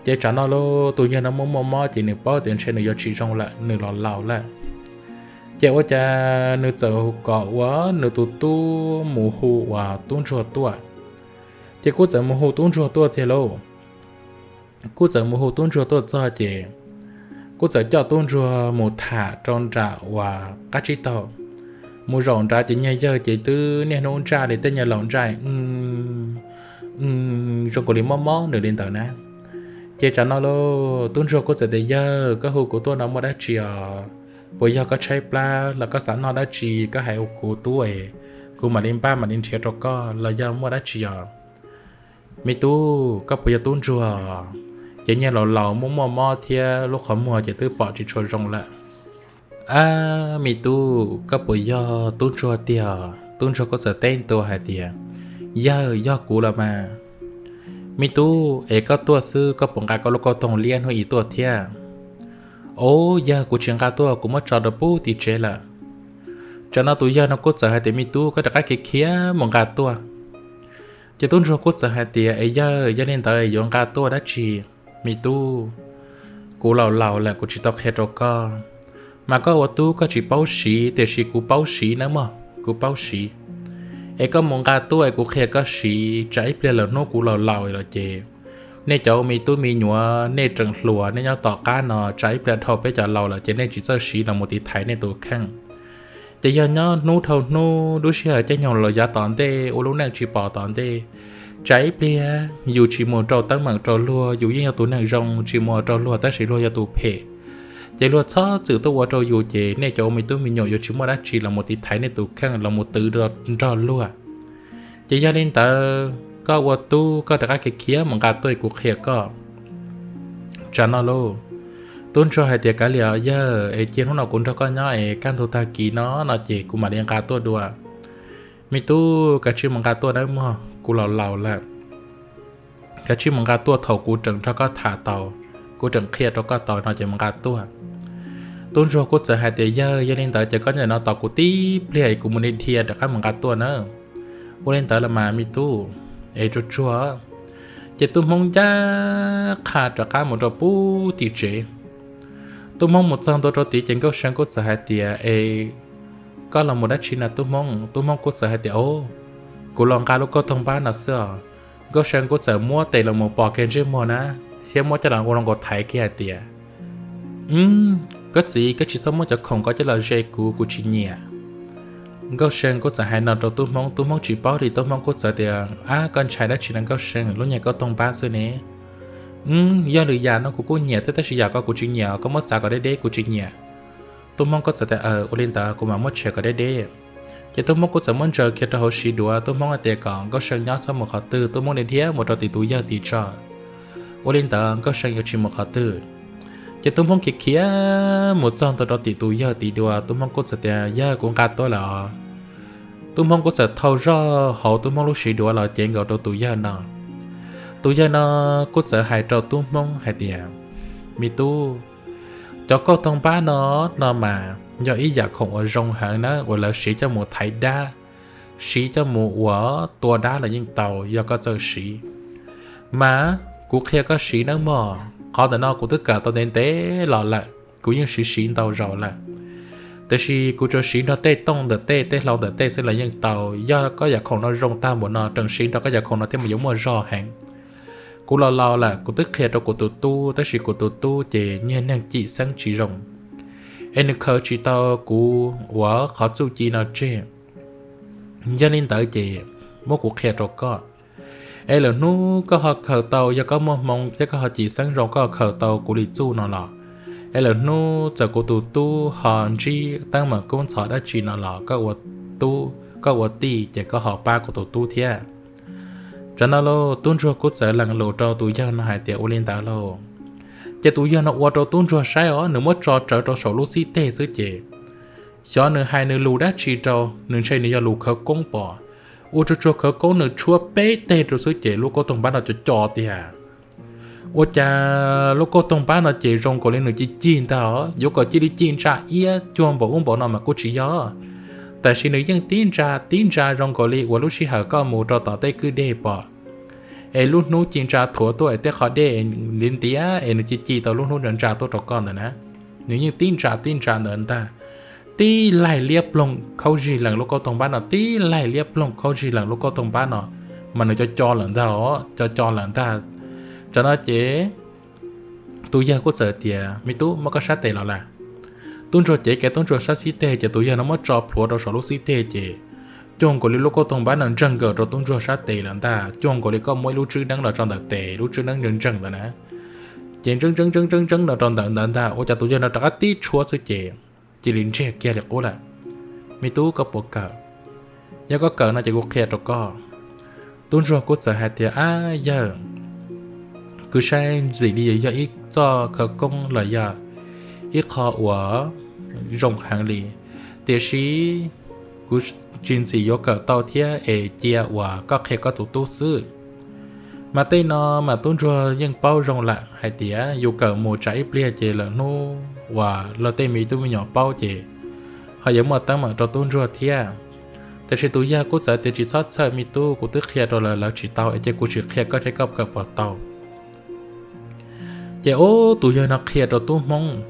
Ces tsam no lauj, tus yawg no muaj muaj mob ces nws paub tias ntshe nws yuav tsis zoo lawm, nws los laus lawm. Ces ua cas nws txawm kom ua nws tus tub mus hu uas tub ntsuag tuaj. Ces kuj txawm mus hu tub ntsuag tuaj tiag lauj. Kuj txawm mus hu tub ntsuag tuaj txog ces kuj txawm coj tub ntsuag mus tham rau nram uas qab tsib taug. Mus zaum nrad ces nyuag yawg ces twb niaj hnub ntsaj li tej nyuag laus ntsaj, zoo nkaus li mob mob nws li ntawd na. Ces tsam no lauj, tub ntsuag kuj txawm tias, Yawg, koj hu kuv tuaj no muaj dab tsi os? Puas yog koj tshaib plab los koj xav noj dab tsi koj hais ua kuv tub es kuv mam li npaj mam li nrhiav rau koj los yog muaj dab tsi os? Me tub, koj puas yog tub ntsuag? Ces nyuag laus laus muaj muaj mob thiab lub qhov muag ces twb pom tsis tshua zoo lawm. Ab, me tub, koj puas yog tub ntsuag tiag? Tub ntsuag kuj txawm teb ntua hais tias, Yawg, yog kuv los mas. Me tub, es koj tuaj xwb koj puas nqa koj lub kauj toog liab hnub i tuaj thiab? Au, yawg, kuv tsis nqa tuaj, kuv muab tso rau pub tim tsev lawm. Tsam no tus yawg no kuj txawm hais tias, Me tub, koj rov qab khiav khiav mus nqa tuaj. Ces tub ntsuag kuj txawm hais tias, Es yawg, yog li ntawd yuav nqa tuaj dab tsi? Me tub, kuv laus laus lawm kuv tsis tau qhia rau koj, mas koj ua tub koj tsis paub siv tiam sis kuv paub siv nawb mog, kuv paub siv. Es koj mus nqa tuaj es kuv qhia koj siv, tsam ib pliag lawm hnub kuv laus laus lawm ces nej cov ua me tub me nyuam nej tseem hluas nej nyob tom qab no, tsam ib pliag dhau peb cov laus lawm ces nej tsis txawj siv los mus tiv thaiv nej tus kheej. Ces yog nyob hnub dhau hnub lub sij hawm caij nyoog los yav tom ntej ua lub neej tsis pom tom ntej, tsam ib pliag yus tsis mus rau teeb meem rau luag, yus yeej yog tus neeg zoo tsis mus ua rau luag tab sis luag yog tus phem, ces luag txhob txwm tuaj ua rau yus ces nej cov ua me tub me nyuam yuav tsis muaj dab tsi los mus tiv thaiv nej tus kheej los mus twv nrog luag. Ces yog li ntawd koj ua tub koj rov qab khiav khiav mus nqa tuaj kuv qhia koj. Tsam no lauj, tub ntsuag hais tias, Kav liam yawg, es cia hnub no kuv nrog koj nyob es kaj ntug tag kis no no ces kuv mam li nqa tuaj dua. Me tub, kav tsij mus nqa tuaj nawb mog, kuv laus laus lawm. Kav tsij mus nqa tuaj thaum kuv tseem nrog koj tham tau, kuv tseem qhia rau koj tau no ces mus nqa tuaj. Tub ntsuag kuj txawm hais tias, Yawg, yog li ntawd ces koj nyob no tos kuv tib pliag es kuv mus dhia rov qab mus nqa tuaj na. Ua li ntawd los mas me tub, es tsuag tsuag. Ces tub hmoob ncaj qha rov qab mus rau pub tim tsev. Tub hmoob mus txog ntua rau tid ces nkauj see kuj txawm hais tias, Es koj los mus dab tsi na tub hmoob? Tub hmoob kuj txawm hais tias, O, kuv los nqa lub kauj toog npab no xwb os. Nkauj see kuj txawm muab tes los mus pos kiag ntsej muag na, thiab muab coj los ua loo nkaus thaiv kiag hais tias, Koj txiv, koj tsis txhob muab cov khoom ko coj los ze kuv, kuv tsis nyiam. Nkauj see kuj txawm hais no rau tub hmoob, tub hmoob tsis paub li, tub hmoob kuj txawm tias, Ab, koj ntshai dab tsi no nkauj see, lub nyuag kauj toog npab xwb ne. Yog lwm yam no kuv kuj nyiam thiab tab sis yam ko kuv tsis nyiam, koj muab txav kom deb deb kuv tsis nyiam. Tub hmoob kuj txawm tias, Ua li ntawd kuv mam muab tshem kom deb deb. Ces tub hmoob kuj txawm muab ntsaws kiag rau hauv siv duav, tub hmoob hais tias kom nkauj see nyob txhob mus qhov twg, tub hmoob dhia dhia mus rau tim tus yawg tid tso. Ua li ntawd nkauj see yuav tsis mus qhov twg. Ces tub hmoob khiav khiav mus txog ntua rau tim tus yawg tid dua, tub hmoob kuj txawm tias, Yawg, kuv nqa tuaj lawm os. Tub hmoob kuj txawm thau zog hauv tub hmoob lub siv duav los cev nkaus rau tus yawg no. Tus yawg no kuj txawm hais rau tub hmoob hais tias, Me tub, cov kauj toog npab no, no mas yog ib yam khoom uas zoo heev na uas lawv siv coj mus thaiv dab, siv coj mus ua tua dab los yeej tau yog koj txawj siv. Mas kuv qhia koj siv nawb mog, qhov ntawm no kuv twb kawm tau ntev ntev los lawm, kuv yeej siv siv ntau zaus lawm. Tiam sis kuv tsuas siv nrog tej tooj ntawm tej, tej hlau ntawm tej xwb los yeej tau. Yog koj yam khoom no zoo tag npaum no, tseem siv nrog koj yam khoom no thiab mas yuav muaj zog heev. Kuv los laus lawm, kuv twb qhia rau kuv tus tub, tab sis kuv tus tub ces niag neeg cim xeeb tsis zoo, es nws khaws tsis tau kuv uas qhov txuj ci no tseg. Yog li ntawd ces muab kuv qhia rau koj, es lwm hnub koj ho khaws tau, yog koj muaj hmoo thiab koj ho cim xeeb zoo koj ho khaws tau kuv li txuj no los, es lwm hnub txawm kuv tus tub ho ntsib teeb meem kub ntxhov dab tsi no los koj ua tij ces koj ho pab kuv tus tub thiab. Tsam no lauj, tub ntsuag kuj txawm lees lus rau tus yawg no hais tias, Ua li ntawd lauj. Ces tus yawg no ua rau tub ntsuag saib os, nws muab tso rawv rau saum lub xib teg xwb ces xyov nws hais nws lus dab tsi rau, nws ntshe nws yog lus khawv koob pom. Ua tsuag tsuag khawv koob nws tshuab peb teg rau xwb ces lub kauj toog npab no co co tiag. Ua cas lub kauj toog npab no ces zoo nkaus li nws ci cig ntag, yuav kom cia li ci ntsa iab cuag npaum ub npaum no mas kuj tsis yog, tab sis nws yeej tib ntsa tib ntsa zoo nkaus li uas lub sij hawm koj mus rau tom tej kwj deg pom, es lub hnub ci ntsa thuav tuaj es tej qhov dej ntiav ntiav es nws ci ci tau lub hnub ntsa ntsa tuaj rau koj ntawd na. Nws yeej tib ntsa tib ntsa ntawd ntag, tib laig liab ploog khaub zig lees lub kauj toog npab no, tib laig liab ploog khaub zig lees lub kauj toog npab no, mas nws co co lawm ntag os, co co lawm ntag. Tam no ces tus yawg kuj txawm tias, Me tub, muab koj sab tes los las. Tub ntsuag cev kiag tub ntsuag sab xib teg ces tus yawg no muab tso plhuav rau saum lub xib teg ces cuag nkaus li lub kauj toog npab no ntseeg nkaus rau tub ntsuag sab tes lawm ntag, cuag nkaus li koj muab ib lub tswb neeb los tso ntawm tes, lub tswb neeb ntseeg ntseeg ntawd na. Ces ntseeb ntseeb ntseeb ntseeb ntseeb no rau ntawd ntawd ntag, ua cas tus yawg no rov qab tib tshuab xwb ces cia li ntsiag kiag li qub lawm. Me tub, koj puas kawm? Yog koj kawm no ces kuv qhia rau koj. Tub ntsuag kuj txawm hais tias, Ab yawg, kuv saib ntxim li yog ib txoj khawv koob los yog ib qho uas zoo heev li, tiam sis kuv tsis ntxim yuav kawm tau thiab es cia uas koj qhia koj tus tub xwb. Mas tej no mas tub ntsuag yeej paub zoo lawm hais tias yus kawm mus tsam ib pliag ces lawm hnub uas luag tej me tub me nyuam paub ces ho yuav muaj teeb meem rau tub ntsuag thiab. Tiam sis tus yawg kuj txawm tias, Tsis txhob txhawj me tub, kuv twb qhia rau lawv, lawv tsis tau es cia kuv sim qhia koj saib koj kawm puas tau. Ces ub, tus yawg no qhia rau tub hmoob,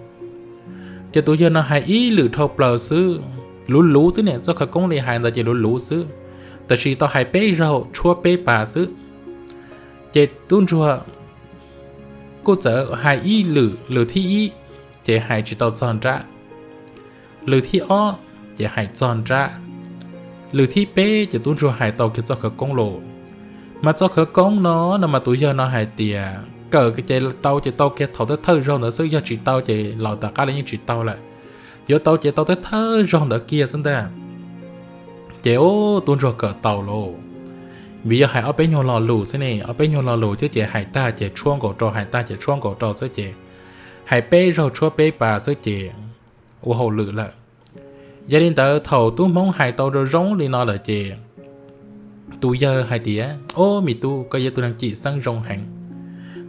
ces tus yawg no hais ib lwm dhau plaws xwb, luv luv xwb ne, txoj khawv koob li hais ntawd ces luv luv xwb, tiam sis tau hais peb zaug tshuab peb pas xwb. Ces tub ntsuag kuj txawm hais ib lwm, lwm thib ib ces hais tsis tau txog nrab, lwm thib ob ces hais txog nrab, lwm thib peb ces tub ntsuag hais tau kiag txoj khawv koob los. Mas txoj khawv koob no, no mas tus yawg no hais tias kawm ces tau ces tau kiag thaum thawj thawj zaug ntawd xwb, yog tsis tau ces los tom qab los yeej tsis tau lawm, yuav tau ces tau thawj thawj zaug ntawd kiag xwb ntag. Ces ub, tub ntsuag kawm tau lauj, vim yog hais ob peb nyuag lo lus xwb ne, ob peb nyuag lo lus thiab ces hais tag ces tshuab nkaus rau, hais tag ces tshuab nkaus rau xwb ces hais peb zaug tshuab peb pas xwb ces ua hauj lwm lawm. Yog li ntawd thaum tub hmoob hais tau zoo zoo li no lawm ces tus yawg hais tias, Ob me tub, koj yog tus neeg cim xeeb zoo heev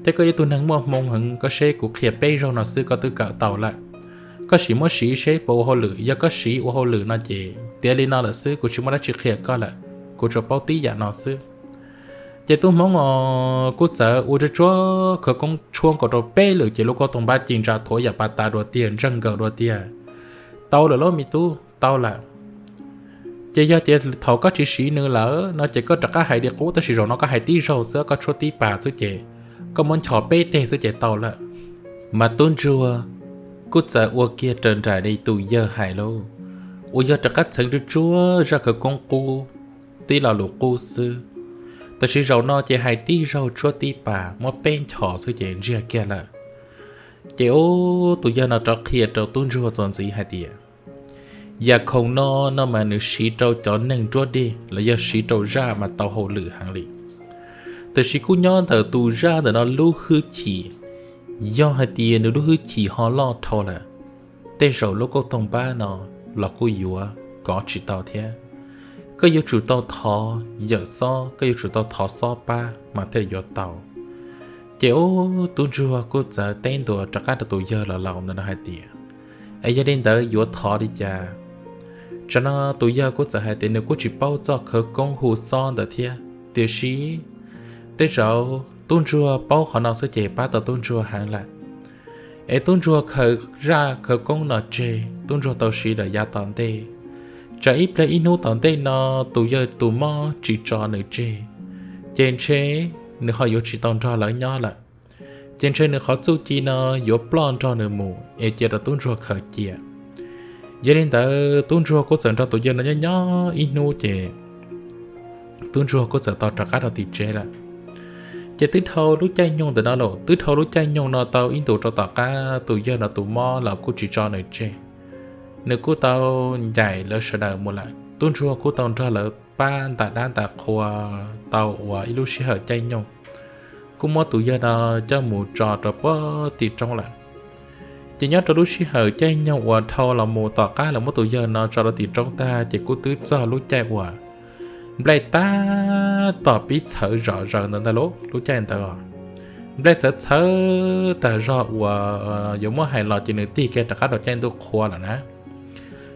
thiab koj yog tus neeg muaj hmoo heev, koj seb kuv qhia peb zaug no xwb koj twb kawm tau lawm. Koj sim muab siv seb puas ua hauj lwm, yog koj siv ua hauj lwm no ces tiav li no lawm xwb, kuv tsis muaj dab tsi qhia koj lawm, kuv tsuas paub tib yam no xwb. Ces tub hmoob os kuj txawm ua tsuag tsuag khawv koob tshuab nkaus rau peb lwm ces lub kauj toog npab ci ntsa thuav yam pas tas dua tiag, ntseeg nkaus dua tiag. Tau lawm lauj me tub, tau lawm. Ces yog tias thaum koj tsis siv nws lawm no ces koj rov qab hais li qub, tab sis zaum no koj hais tib zaug xwb, koj tshuab tib pas xwb ces koj muab nchos peb teg xwb ces tau lawm. Mas tub ntsuag kuj txawm ua kiag raws nraim li tus yawg hais lauj, uas yog rov qab txheev tsuag tsuag zaj khawv koob qub, tib lo lus qub xwb. Tab sis zaum no ces hais tib zaug tshuab tib pas muab peb nchos xwb ces ntsiag kiag lawm. Ces ub, tus yawg no rov qhia rau tub ntsuag txuas ntxiv hais tias, Yam khoom no, no mas nws siv rau cov neeg nruab deg los yog siv rau zaj mas tau hauj lwm heev li. Tab sis kuj nyob ntawm tus zaj ntawm no lub hwj chim, yog hais tias nws lub hwj chim ho loj dhau lawm, tej zaum lub kauj toog npab no los kuj yuav kov tsis tau thiab. Koj yuav tsum tau thov yawm xob, koj yuav tsum tau thov xob pab mas thiaj yuav tau. Ces ub, tub ntsuag kuj txawm teb ntua rov qab rau tus yawg laus laus ntawm no hais tias, Es yog li ntawd yuav thov li cas? Tsam no tus yawg kuj txawm hais tias nws kuj tsis paub txoj khawv koob hu xob ntawd thiab, tiam sis tej zaum tub ntsuag paub qhov no xwb ces pab tau tub ntsuag heev lawm. Es tub ntsuag khaws zaj khawv koob no tseg, tub ntsuag tau siv lawm yav tom ntej. Tsam ib pliag ib hnub tom ntej no tus yawg tus mob tsis tso nws tseg, ces ntshe nws ho yuav tsis tau nrog lawv nyob lawm. Ces ntshe nws qhov txuj ci no yuav ploj nrog nws mus es cia rau tub ntsuag khaws cia. Yog li ntawd tub ntsuag kuj txawm nrog tus yawg no nyob nyob ib hnub ces tub ntsuag kuj txawm tau rov qab rau tim tsev lawm. Ces twb dhau lub caij nyoog ntawm no lawm, twb dhau lub caij nyoog no tau ib ntus rau tom qab tus yawg no tus mob los kuj tsis tso nws tseg. Nws kuj tau ncaim lawv sawv daws mus lawm, tub ntsuag kuj tau nrog lawv pab ntais dab ntais qhua tau uas ib lub sij hawm caij nyoog, kuj muab tus yawg no coj mus tso rau puag tim roob lawm. Ces nyob rau lub sij hawm caij nyoog uas dhau los mus tom qab lawv muab tus yawg no tso rau tim roob tag ces kuj twb txog lub caij uas nplaij tab tom pib txhawv zom zaws ntawd ntag lauj. Lub caij ntawd nplaij txhawv txhawv tag zog uas yuav muab hais los ces nws tig kiag rov qab rau caij ntuj qhua lawm na.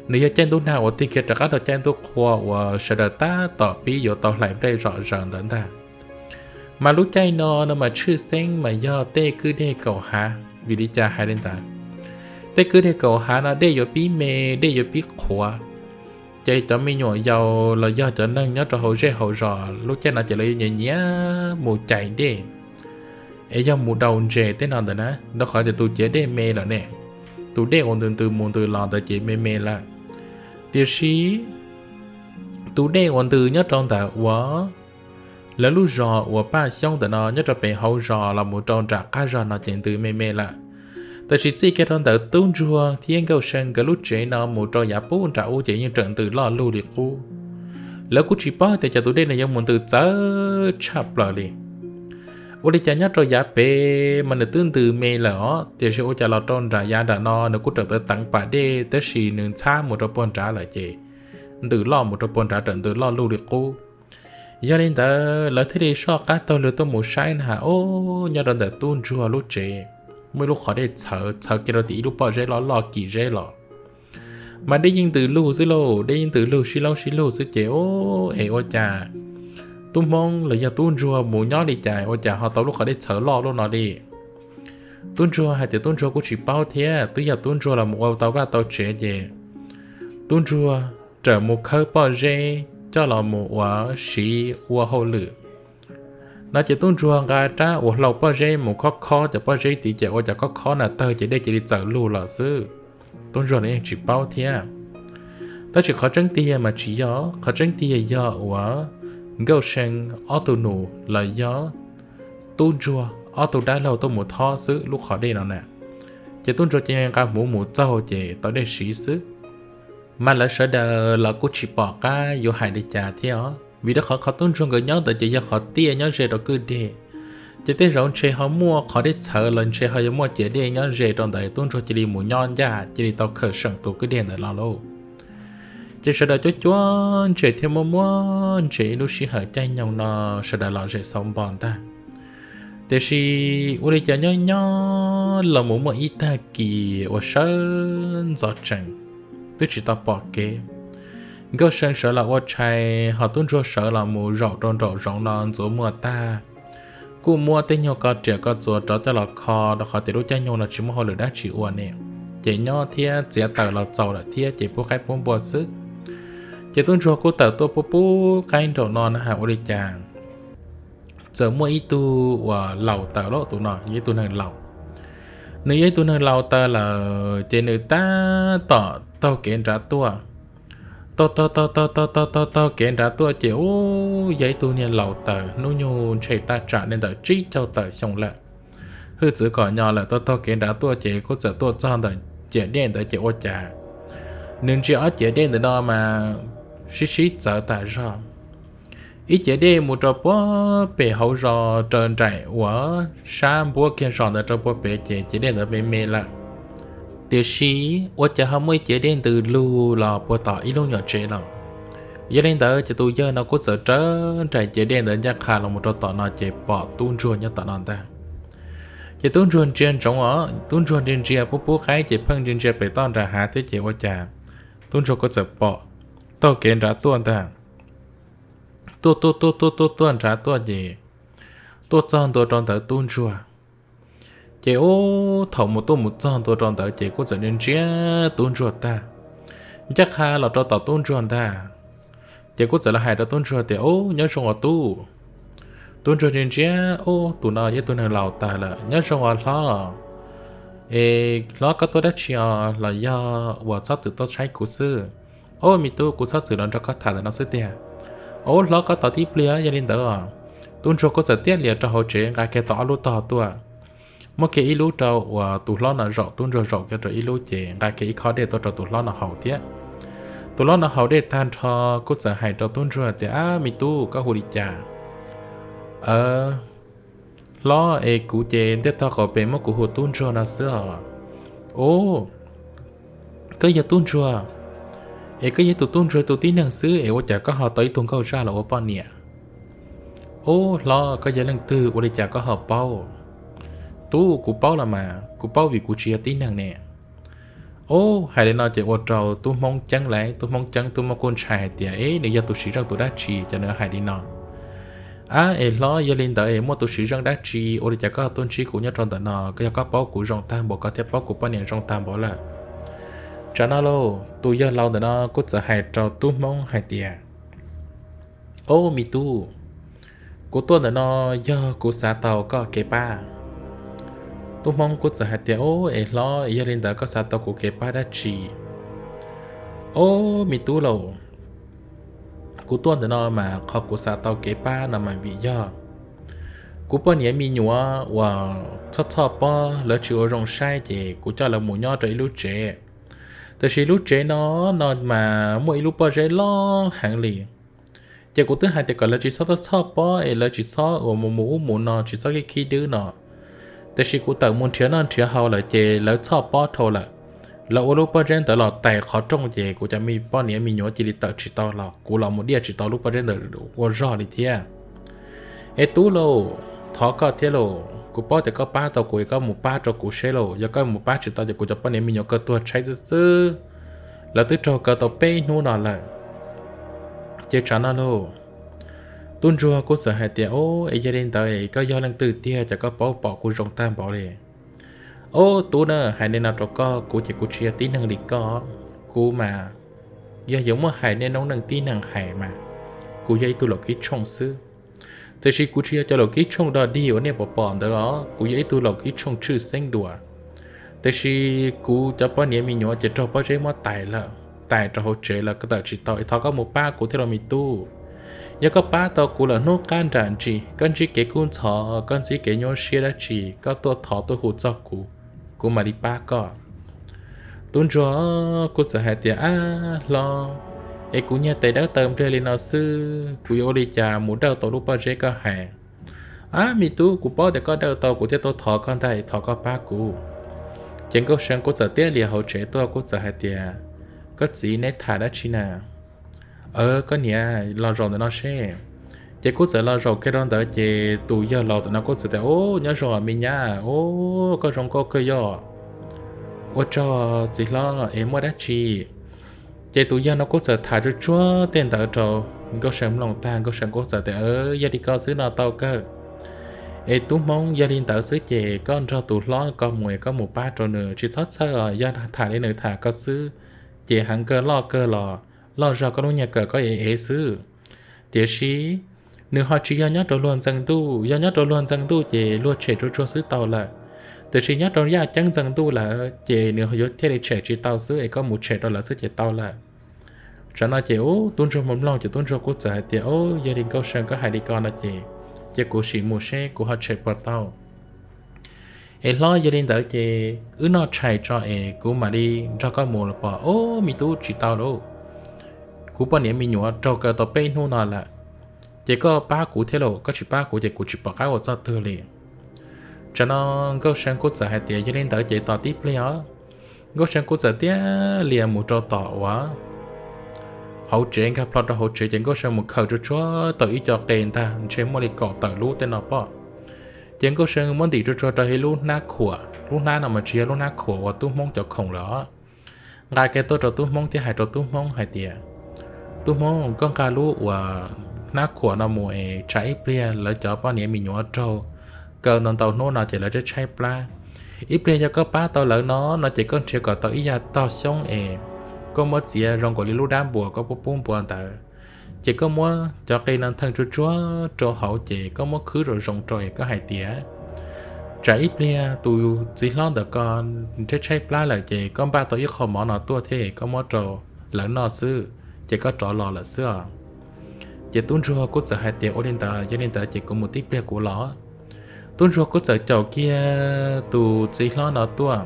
Nws yog caij ntuj nag uas tig kiag rov qab rau caij ntuj qhua uas sawv daws tab tom pib yuav tau hlais nplaij zom zaws ntawd ntag. Mas lub caij no no mas tshwj xeeb mas yog tej kwj deg kaum hav. Vim li cas hais li ntawd? Tej kwj deg kaum hav no dej yuav pib me, dej yuav pib qhuav, ces cov me nyuam yaus los yog cov neeg nyob rau hauv zej hauv zos lub caij no ces lawv yuav nyiam nyiam mus cais dej, es yog mus daus ntses tej no ntawd na, rau qhov tias tus ciav dej me lawm ne, tus dej uas ntws ntws mus ntws los ntawd ces me me lawm. Tiam sis tus dej uas ntws nyob rau ntawm uas lawv lub zos uas Paj Xyoob ntawm no nyob rau pem hauv zos los mus rau nram qab zos no ces ntws me me lawm. Tab sis txij kiag rau ntawm Tub Ntsuag thiab Nkauj See nkawd lub tsev no mus rau yav pub nram ub ces yeej tseem ntws loj lug li qub. Lawv kuj tsis paub tias cov tus dej no yuav mus ntws txawv tshaj plaws li. Ua li cas nyob rau yav pem mas nws twb ntws me lawm os, tiam sis ua cas los rau nram yav nram no nws kuj tseem teev teev pas dej tab sis nws ntxhab mus rau puag nrad lawm ces ntws loj mus rau puag nrad tseem ntws loj lug li qub. Yog li ntawd lawv thiaj li soj qab taug lw tuaj mus saib na has, o, nyob rau ntawm Tub Ntsuag lub tsev muaj ib lub qhov dej txhawv txhawv kiag rau tim ib lub pob zeb loj loj kis zeb los. Mas dej yeej ntws lug xwb lauj, dej yeej ntws lug sib laub sib lug xwb ces, o, es ua cas Tub Hmoob los yog Tub Ntsuag mus nyob li cas ua cas ho tau lub qhov dej txhawv loj loj no li? Tub Ntsuag hais tias Tub Ntsuag kuj tsis paub thiab, twb yog Tub Ntsuag los mus ua tau vaj tau tsev ces Tub Ntsuag rawm mus khawb pob zeb coj los mus ua siv ua hauj lwm no ces Tub Ntsuag nqa rab uas hlau pob zeb mus khob khob cov pob zeb tid ces ua cas khob khob na tawg ces dej cia li txawm lug los xwb. Tub Ntsuag los yeej tsis paub thiab. Tab sis qhov tseeb tiag mas tsis yog, qhov tseeb tiag yog uas Nkauj See ob tug nus los yog Tub Ntsuag ob tug dab laug tuaj mus thob xwb lub qhov dej no na. Ces Tub Ntsuag cia li nqa hmuv mus txaug ces tau dej siv xwb. Mas lawv sawv daws los kuj tsis pom qab yuav hais li cas thiab os, vim rau qhov qhov Tub Ntsuag nkawd nyob ntawd ces yog qhov tiaj nyob ze rau kwj deg. Ces tej zaum ntshe ho muaj qhov dej txhawv los ntshe ho yuav muaj ciav dej nyob ze rau ntawd, Tub Ntsuag cia li mus nyob ncaj cia li tau khawm seem tus kwj deg ntawd los lauj. Ces sawv daws cuab cuab ntses thiab muab muab ntses ib lub sij hawm caij nyoog no sawv daws los zem xauv npo ntag. Tiam sis ua li cas nyob nyob los mus muaj ib tag kis uas sawv ntxov tsees, twb tsis tau pom kev. Nkauj See sawv los ua tshais ho Tub Ntsuag sawv los mus zaum rau nraum zoov no ntxuav muag tag, kuj muab tej nyuag ko riam ko txuas rov coj los kho rau qhov tias lub caij nyoog no tsis muaj hauj lwm dab tsi ua ne, ces nyob thiab txiav taws los txaus lawm thiab ces pub qaib pub npua xwb. Ces Tub Ntsuag kuj tawm tuaj pub pub qaib nraum no na has ua li cas txawm muaj ib tug uas laus taws lauj, tus no yog ib tug neeg laus. Nws yog ib tug neeg laus taws lawm ces nws tab tom taug kev nrad tuaj. Taug taug taug taug taug taug taug taug kev nrad tuaj ces ub yog ib tug niag laus taws hnub nyoog ntshe tab tsam li ntawm tsib caug tawm xyoo lawm. Hwj txwv kom nyo lawm, taug taug kev nrad tuaj ces kuj txawm tuaj txog ntawm ciam dej ntawd ces ua cas nws ntsia ob ciav dej ntawm no mas sib sib txawv tas zog. Ib ciav dej mus rau puag pem hauv zos raws nraim uas sab npuab kiag zos ntawd rau puag pem ces ciav dej ntawd me me lawm. Tiam sis ua cas ho muaj ib ciav dej ntws lug los puag tom ib lub nyuam tsev lawm. Yog li ntawd ces tus yawg no kuj txawm raws nraim ciav dej ntawd ncaj qha los mus rau tom no ces pom Tub Ntsuag nyob tom no ntag. Ces Tub Ntsuag ntsia ntsoov os, Tub Ntsuag ntsia ntsia pub pub qaib ces pheej ntsia ntsia pem toj nram hav thiab ces ua cas Tub Ntsuag kuj txawm pom taug kev nrad tuaj ntag. Tuaj tuaj tuaj tuaj tuaj tuaj nrad tuaj ces tuaj txog ntua rau ntawd Tub Ntsuag. Ces ub thaum mus tuaj mus txog ntua rau ntawd ces kuj txawm ntsia ntsia Tub Ntsuag tag, ncaj qha los rau tom Tub Ntsuag ntag. Ces kuj txawm los hais rau Tub Ntsuag tias, Ub, nyob zoo os tub. Tub Ntsuag ntsia ntsia, Ub, tus no yog ib tug neeg laus tag lawm, nyob zoo os hlob. Es hlob koj tuaj dab tsi os los yog uas txhob txwm tuaj saib kuv xwb? Ub, me tub, kuv txhob txwm los nrog koj tham ntawm no xwb tiag. Ub, hlob koj tos tib pliag, yog li ntawd os. Tub Ntsuag kuj txawm tiaj lias rau hauv tsev nqa kiag tau ob lub tog tuaj, muab kiag ib lub rau uas tus hlob no zaum, Tub Ntsuag zaum kiag rau ib lub ces nqa kiag ib khob dej tuaj rau tus hlob no haus thiab. Tus hlob no haus dej tag nrho kuj txawm hais rau Tub Ntsuag tias, Ab, me tub, koj hu li cas? Aws, hlob, es kuv ces ntiaj tog qaum pem muab kuv hu Tub Ntsuag no xwb os. Ub, koj yog Tub Ntsuag, es koj yog tus Tub Ntsuag tus tib neeg xwb es ua cas koj ho tau ib tug nkauj zaj los ua poj niam? Ub, hlob, koj yog leej twg ua li cas koj ho paub? Tub, kuv paub los mas, kuv paub vim kuv tsis yog tib neeg ne. Ub, hais li no ces ua rau tub Hmoob ceeb lawm, tub Hmoob ceeb, tub Hmoob kuj ntshai hais tias, Eb, nws yog tus siv zog tus dab tsi ces nws hais li no? Ab es hlob, yog li ntawd es muaj tus siv zog dab tsi ua li cas koj tuaj ntsib kuv nyob rau ntawm no? Yog koj paub kuv zoo tag npaum, koj thiaj paub kuv poj niam zoo tag npaum lawm. Tsam no lauj, tus yawg laus ntawm no kuj txawm hais rau tub hmoob hais tias, Ob, me tub, kuv tuaj ntawm no yog kuv xav tau koj kev pab. Tub hmoob kuj txawm hais tias, Ob, es hlob, yog li ntawd koj xav tau kuv kev pab dab tsi? Ob, me tub lauj, kuv tuaj ntawm no mas qhov kuv xav tau kev pab no mas vim yog kuv poj niam me nyuam uas txhob txhoj pob lawv tsis ua zoo saib ces kuv coj lawv mus nyob rau ib lub tsev. Tiam sis lub tsev no no mas muaj ib lub pob zeb loj heev li. Ces kuv twb hais tias kom lawv tsis txhob txhoj pob es lawv tsis txhob uas mus mus ub mus no, tsis txhob khib khib dwb no. Tiam sis kuv tawm mus nrhiav noj nrhiav haus lawm ces lawv txhoj pob dhau lawm. Lawv ua lub pob zeb ntawd los tais qhov rooj ces kuv cov me poj niam me nyuam cia li tawm tsis tau los kuv los mus diaj tsis tau lub pob zeb ntawd ua zog li thiab. Es tub lauj, thov koj thiab lauj, kuv paub tias koj pab tau kuv es koj mus pab rau kuv seb lauj, yog koj mus pab tsis tau ces kuv cov poj niam me nyuam kawg tuag tshaib xwb xwb. Lawv twb raug kaw tau peb hnub no lawm. Ces tsam no lauj, tub ntsuag kuj txawm hais tias, Ob, es yog li ntawd es koj yog leej twg tiag, cas koj paub pom kuv zoo tag npaum li? Ob tub na, hais li no rau koj, kuv ces kuv tsis yog tib neeg li koj. Kuv mas yog yuav muab hais niaj noob neej tib neeg hais mas kuv yog ib tug laum kib tshooj xwb. Tiam sis kuv tsis yog cov laum kib tshooj dog dig uas nej pom pom ntawd os, kuv yog ib tug laum kib tshooj tshwj xeeb dua. Tiam sis kuv cov poj niam me nyuam ces raug pob zeb muab tais lawm, tais rau hauv tsev lawm, koj tawm tsis tau es thov koj mus pab kuv thiab los me tub. Yog koj pab tau kuv lawm hnub qab nram ntsis koj ntsib kev kub ntxhov, koj ntsib kev nyuaj siab dab tsi koj tuaj thov tuaj hu txog kuv, kuv mam li pab koj. Tub ntsuag kuj txawm hais tias, Ab hlob, es kuv nyiag tes dawb taw npliag li no xwb, kuv yuav ua li cas mus dawj tau lub pob zeb koj hais? Ab me tub, kuv paub tias koj dawj tau kuv thiaj tuaj thov koj ntag, thov koj pab kuv. Ces Nkauj See kuj txawm tiab lias hauv tsev tuaj kuj txawm hais tias, Koj txiv, neb tham dab tsi na? Aw, koj niam, los zaum ntawm no seb. Ces kuj txawm los zaum kiag rau ntawd ces tus yawg laus ntawm no kuj txawm tias, Ub, nyob zoo me nyab, ub, koj zoo nkauj kawg yog. Ua tsaug txiv hlob, es muaj dab tsi? Ces tus yawg no kuj txawm tham tsuag tsuag tej ntawd rau Nkauj See mloog tag, Nkauj See kuj txawm tias, Yog li ko xwb no tau kawg. Es tub Hmoob, yog li ntawd xwb ces koj nrog tus hlob ko mus es koj mus pab rau nws, tsis txhob txhawj os, yog tham li nws tham koj xwb ces heev kawg, loj kawg los loj zog koj lub nyuag kawm koj ev ev xwb. Tiam sis nws ho tsis yog nyob rau luag ntxeev ntuj, yog nyob rau luag ntxeev ntuj ces luag tshem tsuag tsuag xwb tau lawm. Tiam sis nyob rau yaj ceeb ntxeev ntuj lawm ces nws yuav thiaj li tshem tsis tau xwb, es koj mus tshem rau lawv xwb ces tau lawm. Tsam no ces ub, tub ntsuag mus mloog ces tub ntsuag kuj txawm hais tias, Ub, yog li Nkauj See koj hais li ko no ces, ces kuv sim mus seb kuv ho tshem puas tau. Es hlob, yog li ntawd ces wb noj tshais tso es kuv mam li nrog koj mus los pom. Ub, me tub, tsis tau lauj, kuv poj niam me nyuam raug kaw tau peb hnub no lawm, ces koj pab kuv thiab lauj, koj tsis pab kuv ces kuv tsis pom qab ua txoj twg li. Tsam no Nkauj See kuj txawm hais tias, Yog li ntawd ces tos tib pliag os. Nkauj See kuj txawm tiab lias mus rau tom uas hauv tsev, nkag plho rau hauv tsev ces Nkauj See mus khaws tsuag tsuag tau ib co qe ntag, ntshe muaj li kaum tawm lub tej no pob. Ces Nkauj See muab ntim tsuag tsuag rau ib lub hnab khuam, lub hnab no mas tsis yog lub hnab khuam uas tub Hmoob cov khoom lawm os. Nqa kiag tuaj rau tub Hmoob thiab hais rau tub Hmoob hais tias, Tub Hmoob, koj nqa lub uas hnab khuam no mus es tsam ib pliag lawv cov poj niam me nyuam raug kaw ntau ntau hnub no ces lawv tshaib tshaib plab. Ib pliag yog koj pab tau lawv no no ces koj nrhiav kom tau ib yam tog xyoob es koj muab txiav zoo nkaus li lub dab npua koj pub pub npua ntawd, ces koj muab cov qe no ntheej tsuag tsuag rau hauv ces koj muab khwb rau zoo rau es koj hais tias, tsam ib pliag tus txiv hlob ntawm ko tshaib tshaib plab lawm ces koj npaj tau ib qho mov no tuaj thiab es koj muab rau lawv noj xwb, ces koj rov los lawm xwb os. Ces tub ntsuag kuj txawm hais tias, Ua li ntawd, yog li ntawd ces kuv mus tib pliag kuv los. Tub ntsuag kuj txawm caum kiag tus txiv hlob no tuaj.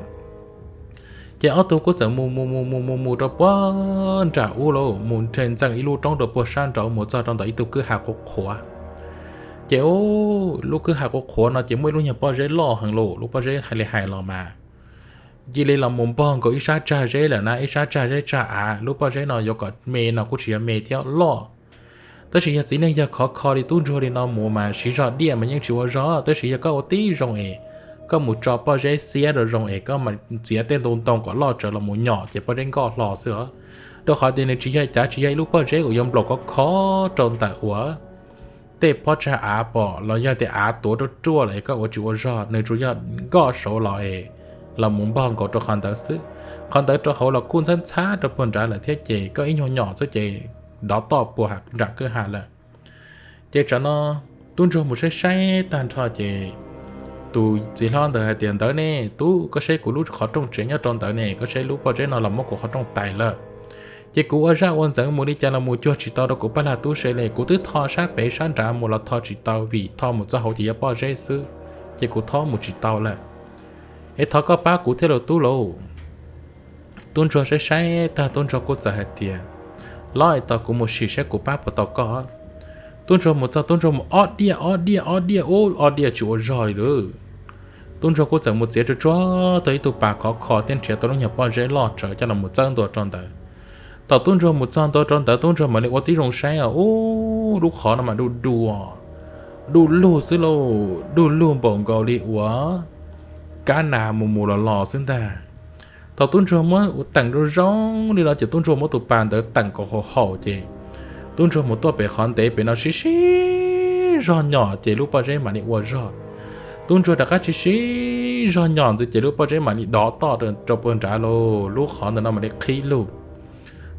Ces ob tug kuj txawm mus mus mus mus mus mus rau puag nram ub lauj, mus nres ntxees ib lub roob rau puag sab nraud mus txog rau ntawm ib tug kwj ha qhuav qhuav. Ces ub, lub kwj ha qhuav qhuav no ces muaj ib lub nyuag pob zeb loj heev lauj, lub pob zeb hais li hais los mas cia li los mus npog nkaus ib sab tsag zeb lawm na, ib sab tsag zeb tsag av. Lub pob zeb no yuav kom me no kuj tsis yog me thiab, loj. Tab sis yog txiv neej yawg khov kho li tub ntsuag li no mus mas siv zog diaj mas yeej tsis ua zog, tab sis yog koj ua tib zoo es koj mus tso pob zeb xiab rau zoo es koj mas txiav tej ntoo ntoo kom loj tsawv los mus nyom ces pob zeb nkoj hlo xwb os. Rau qhov tias nws tsis yog cav, tsis yog ib lub pob zeb uas yuav nplaum khov kho rau ntawm uas tej pob tsag av pom los yog tias av tuav ruaj ruaj lawm es koj ua tsis ua zog, nws tsuas yog nkoj saud los es los mus npog nkaus rau qhov ntawd xwb. Qhov ntawd rau hauv los kuj ntxhab ntxhab rau puag nrad lawm thiab ces koj ib nyuag nyom xwb ces dov toj puag nram kwj ha lawm. Ces tsam no tub ntsuag mus saib saib tag nrho ces tus txiv hlob ntawd hais tias, Ntawd ne, tub, koj saib kuv lub qhov rooj tsev nyob rau ntawd ne, koj saib lub pob zeb no los muab kuv qhov rooj tais lawm. Ces kuv ua zaj ua ntxeev mus li cas los mus cuag tsis tau rau kuv paj lag tub se li, kuv twb tho sab pem sab nrad mus los tho tsis tau vim tho mus txog hauv ces yog pob zeb xwb, ces kuv tho mus tsis tau lawm. Es thov koj pab kuv thiab lauj tub lauj. Tub ntsuag saib saib tag tub ntsuag kuj txawm hais tias, Los es tos kuv mus sim saib kuv pab puas tau koj. Tub ntsuag mus txog tub ntsuag mus ob diaj ob diaj ob diaj ub ob diaj tsis ua zog li lawm. Tub ntsuag kuj txawm mus txiav tsuag tsuag tau ib tug pas khov kho thiab nrhiav tau lub nyuag pob zeb loj tsawv coj los mus txawb ntua rau ntawd. Thaum tub ntsuag mus txog ntua rau ntawd tub ntsuag mam li ua tib zoo saib os, ub, lub qhov no mas duj dua, duj lug xwb lauj, duj lug npaum nkaus li uas kab nas mus mus los los xwb ntag. Thaum tub ntsuag muab teem zoo zoo li no ces tub ntsuag muab tus pas ntawd teem kom haum haum ces tub ntsuag mus tuaj pem qhov ntev pem no siv siv zog nyom ces lub pob zeb mam li ua zog. Tub ntsuag rov qab siv siv zog nyom ntxiv ces lub pob zeb mam li dov toj rau puag nrad lauj, lub qhov ntawm no mam li qhib lug.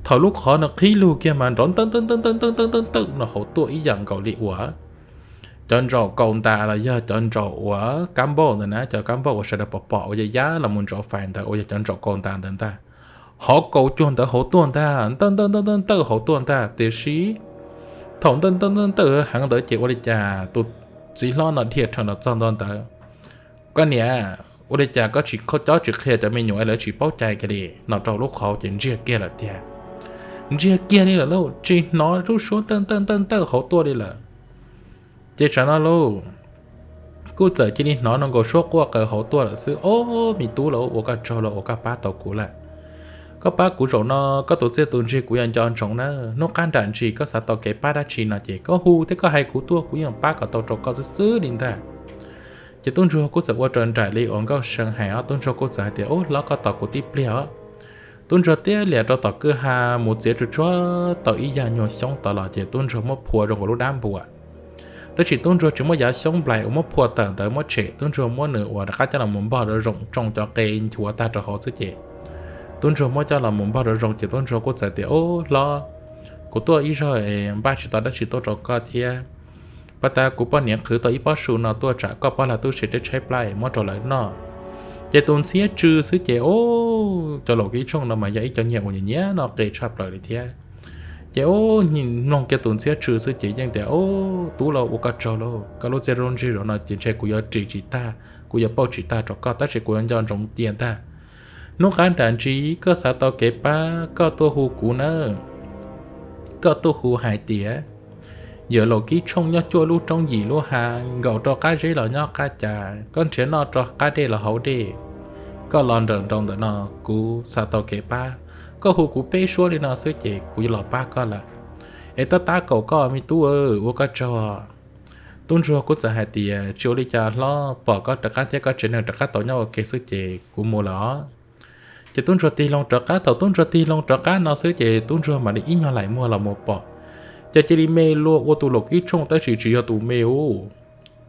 Thaum lub qhov no qhib lug kiag mas nrov ntawj ntawj ntawj ntawj ntawj ntawj ntawj ntawj no hauv tuaj ib yam nkaus li uas cov ntsaum kaus ntas los yog cov ntsaum uas kab npauj ntawd na, cov kab npauj uas sawv daws pom pom uas yaj yaj los mus ntsaum fais ntawd uas yog cov ntsaum kaus ntas ntawd ntag. Hov kaus cuag ntawd hauv tuaj ntag, ntawj ntawj ntawj ntawj ntawj hauv tuaj ntag. Tiam sis thaum ntawj ntawj ntawj ntawj heev ntawd ces ua li cas tus txiv hlob no dhia rhees los txog ntua ntawd, Koj niam, ua li cas koj tsis cob tsis qhia cov me nyuam es lawv tsis paub cai kiag li? No rau lub qhov ces ntsiag kiag lawm tiag. Ntsiag kiag li lawm lauj, tsis hnov lub suab ntawj ntawj ntawj ntawj hauv tuaj li lawm. Ces tsam no lauj, kuj txawm cia li hnov no nkaus suab quaj qw hauv tuaj lawm xwb. Ob, me tub lauj, ua koj tsaug lauj, ua koj pab tau kuv lawm. Koj pab kuv zaum no, koj tus txiaj tus ntsig kuv yuav nco ntsoov na. Hnub qab nram ntsis koj xav tau kev pab dab tsi no ces koj hu thiab koj hais kuv tuaj, kuv yeej pab kom tau rau koj xwb xwb li ntag. Ces tub ntsuag kuj txawm ua raws nraim li uas Nkauj See hais os, tub ntsuag kuj txawm hais tias, Ub, hlob, koj tos kuv tib pliag os. Tub ntsuag tiab lias rau tom kwj ha mus txiav tsuag tsuag tau ib yag nyuag xyoob tod los ces tub ntsuag muab phua rau nkaus lub dab npuas. Tab sis tub ntsuag tsis muab yav xyoob nplais uas muab phua tawm ntawd muab tshem, tub ntsuag muab nws uas rov qab coj los mus npog rau zoo tsoo cov qe nchuav tag rau hauv xwb ces tub ntsuag muab coj los mus npog rau zoo ces tub ntsuag kuj txawm tias, Ub, hlob, kuv tuaj ib zaug es npaj tsis tau dab tsi tuaj rau koj thiab. Pab tab kuv poj niam qhwv tau ib pob su no tuaj tsam koj pab lag tub se reb tshaib plab es muab rau lawv noj. Ces tus ntxhiab tsw xwb ces, ub, cov laus kib tshooj no mas yog ib co nyiag uas nyiam nyiam noj qe tshaj plaws li thiab. Ces ub, mloog kiag tus ntxhiab tsw xwb ces yeej tias, Ub, tub lauj, ua koj tsaug lauj, koj lub txiaj lub ntsig zaum no ces ntshe kuv yuav ris tsis tag, kuv yuav pauj tsis tag rau koj, tab sis kuv yuav nco ntsoov tiag ntag. Hnub qab nram ntsis koj xav tau kev pab koj tuaj hu kuv nawb. Koj tuaj hu hais tias yawm laus kib tshooj nyob cuaj lub roob yim lub hav nkaus rau qab zeb los nyob qab cas, koj nrhiav noj rau qab dej los hauv dej, koj los nrawm nroos ntawm no, kuv xav tau kev pab. Koj hu kuv peb suab li no xwb ces kuv yuav los pab koj lawm. Es tab tab kaum koj me tub, ua koj tsaug. Tub ntsuag kuj txawm hais tias, Tsis ua li cas hlob, pom koj rov qab thiab koj tsev neeg rov qab tau nyob ua ke xwb ces kuv mus lawm os. Ces tub ntsuag tig loo rov qab, thaum tub ntsuag tig loo rov qab no xwb ces tub ntsuag mam li ib nyuag laim muag los mus pom, ces cia li me luaj ua tus laus kib tshooj tab sis tsis yog tus me ub,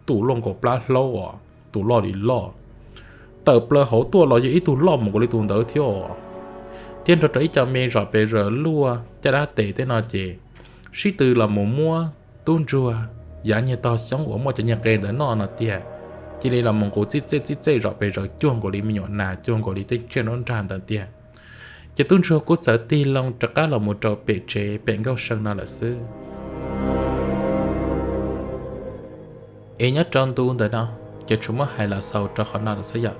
tus loj nkaus plab hlaub os, tus loj li loj. Tawm plaws hauv tuaj los yog ib tug loj mus nkaus li tus ntawd thiab os. Thiab nrog rau ib co me zom pes zaws luaj caj dab tes tej no ces sib tw los mus muab tub ntsuag yav nyiag tog xyoob uas muaj cov nyiag qe ntawd noj no tiag, cia li los mus nqus txij txej txij txej zom pes zaws cuag nkaus li me nyuam nas, cuag nkaus li tej tsiaj nruab nrag ntawd tiag. Ces tub ntsuag kuj txawm tig loo rov qab los mus rau pem tsev pem Nkauj See no lawm xwb. Es nyob rau ntu ntawm no ces tsuas muab hais los xaus rau qhov no lawm xwb yom.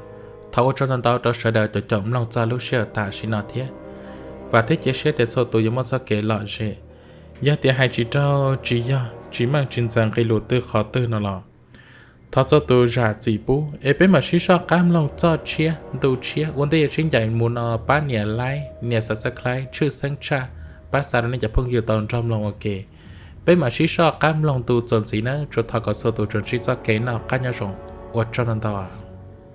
Thov ua tsaug ntau ntau rau sawv daws cov caum mloog txog lub sij hawm tam sim no thiab. Vam thiab cia siab tias txhua tus yuav muaj txoj kev lom zem. Yog tias hais tsis raug, tsis yog, tsis meej tsis ntxaws nqi lus twg qhov twg no los thov txhua tus zam txim pub es peb mam sib soj qab mloog txoj tshiab ntu tshiab. Ua ntej yuav sib ncaim mus no pab nias like, nias subscribe, tshwj xeeb tshaj, pab xa rau nej cov phooj ywg tau nrog mloog ua ke. Peb mam sib soj qab mloog ntu txuas ntxiv nawb, tsuas thov kom txhua tus tsuas ntsib txoj kev noj qab nyob zoo. Ua tsaug ntau ntau.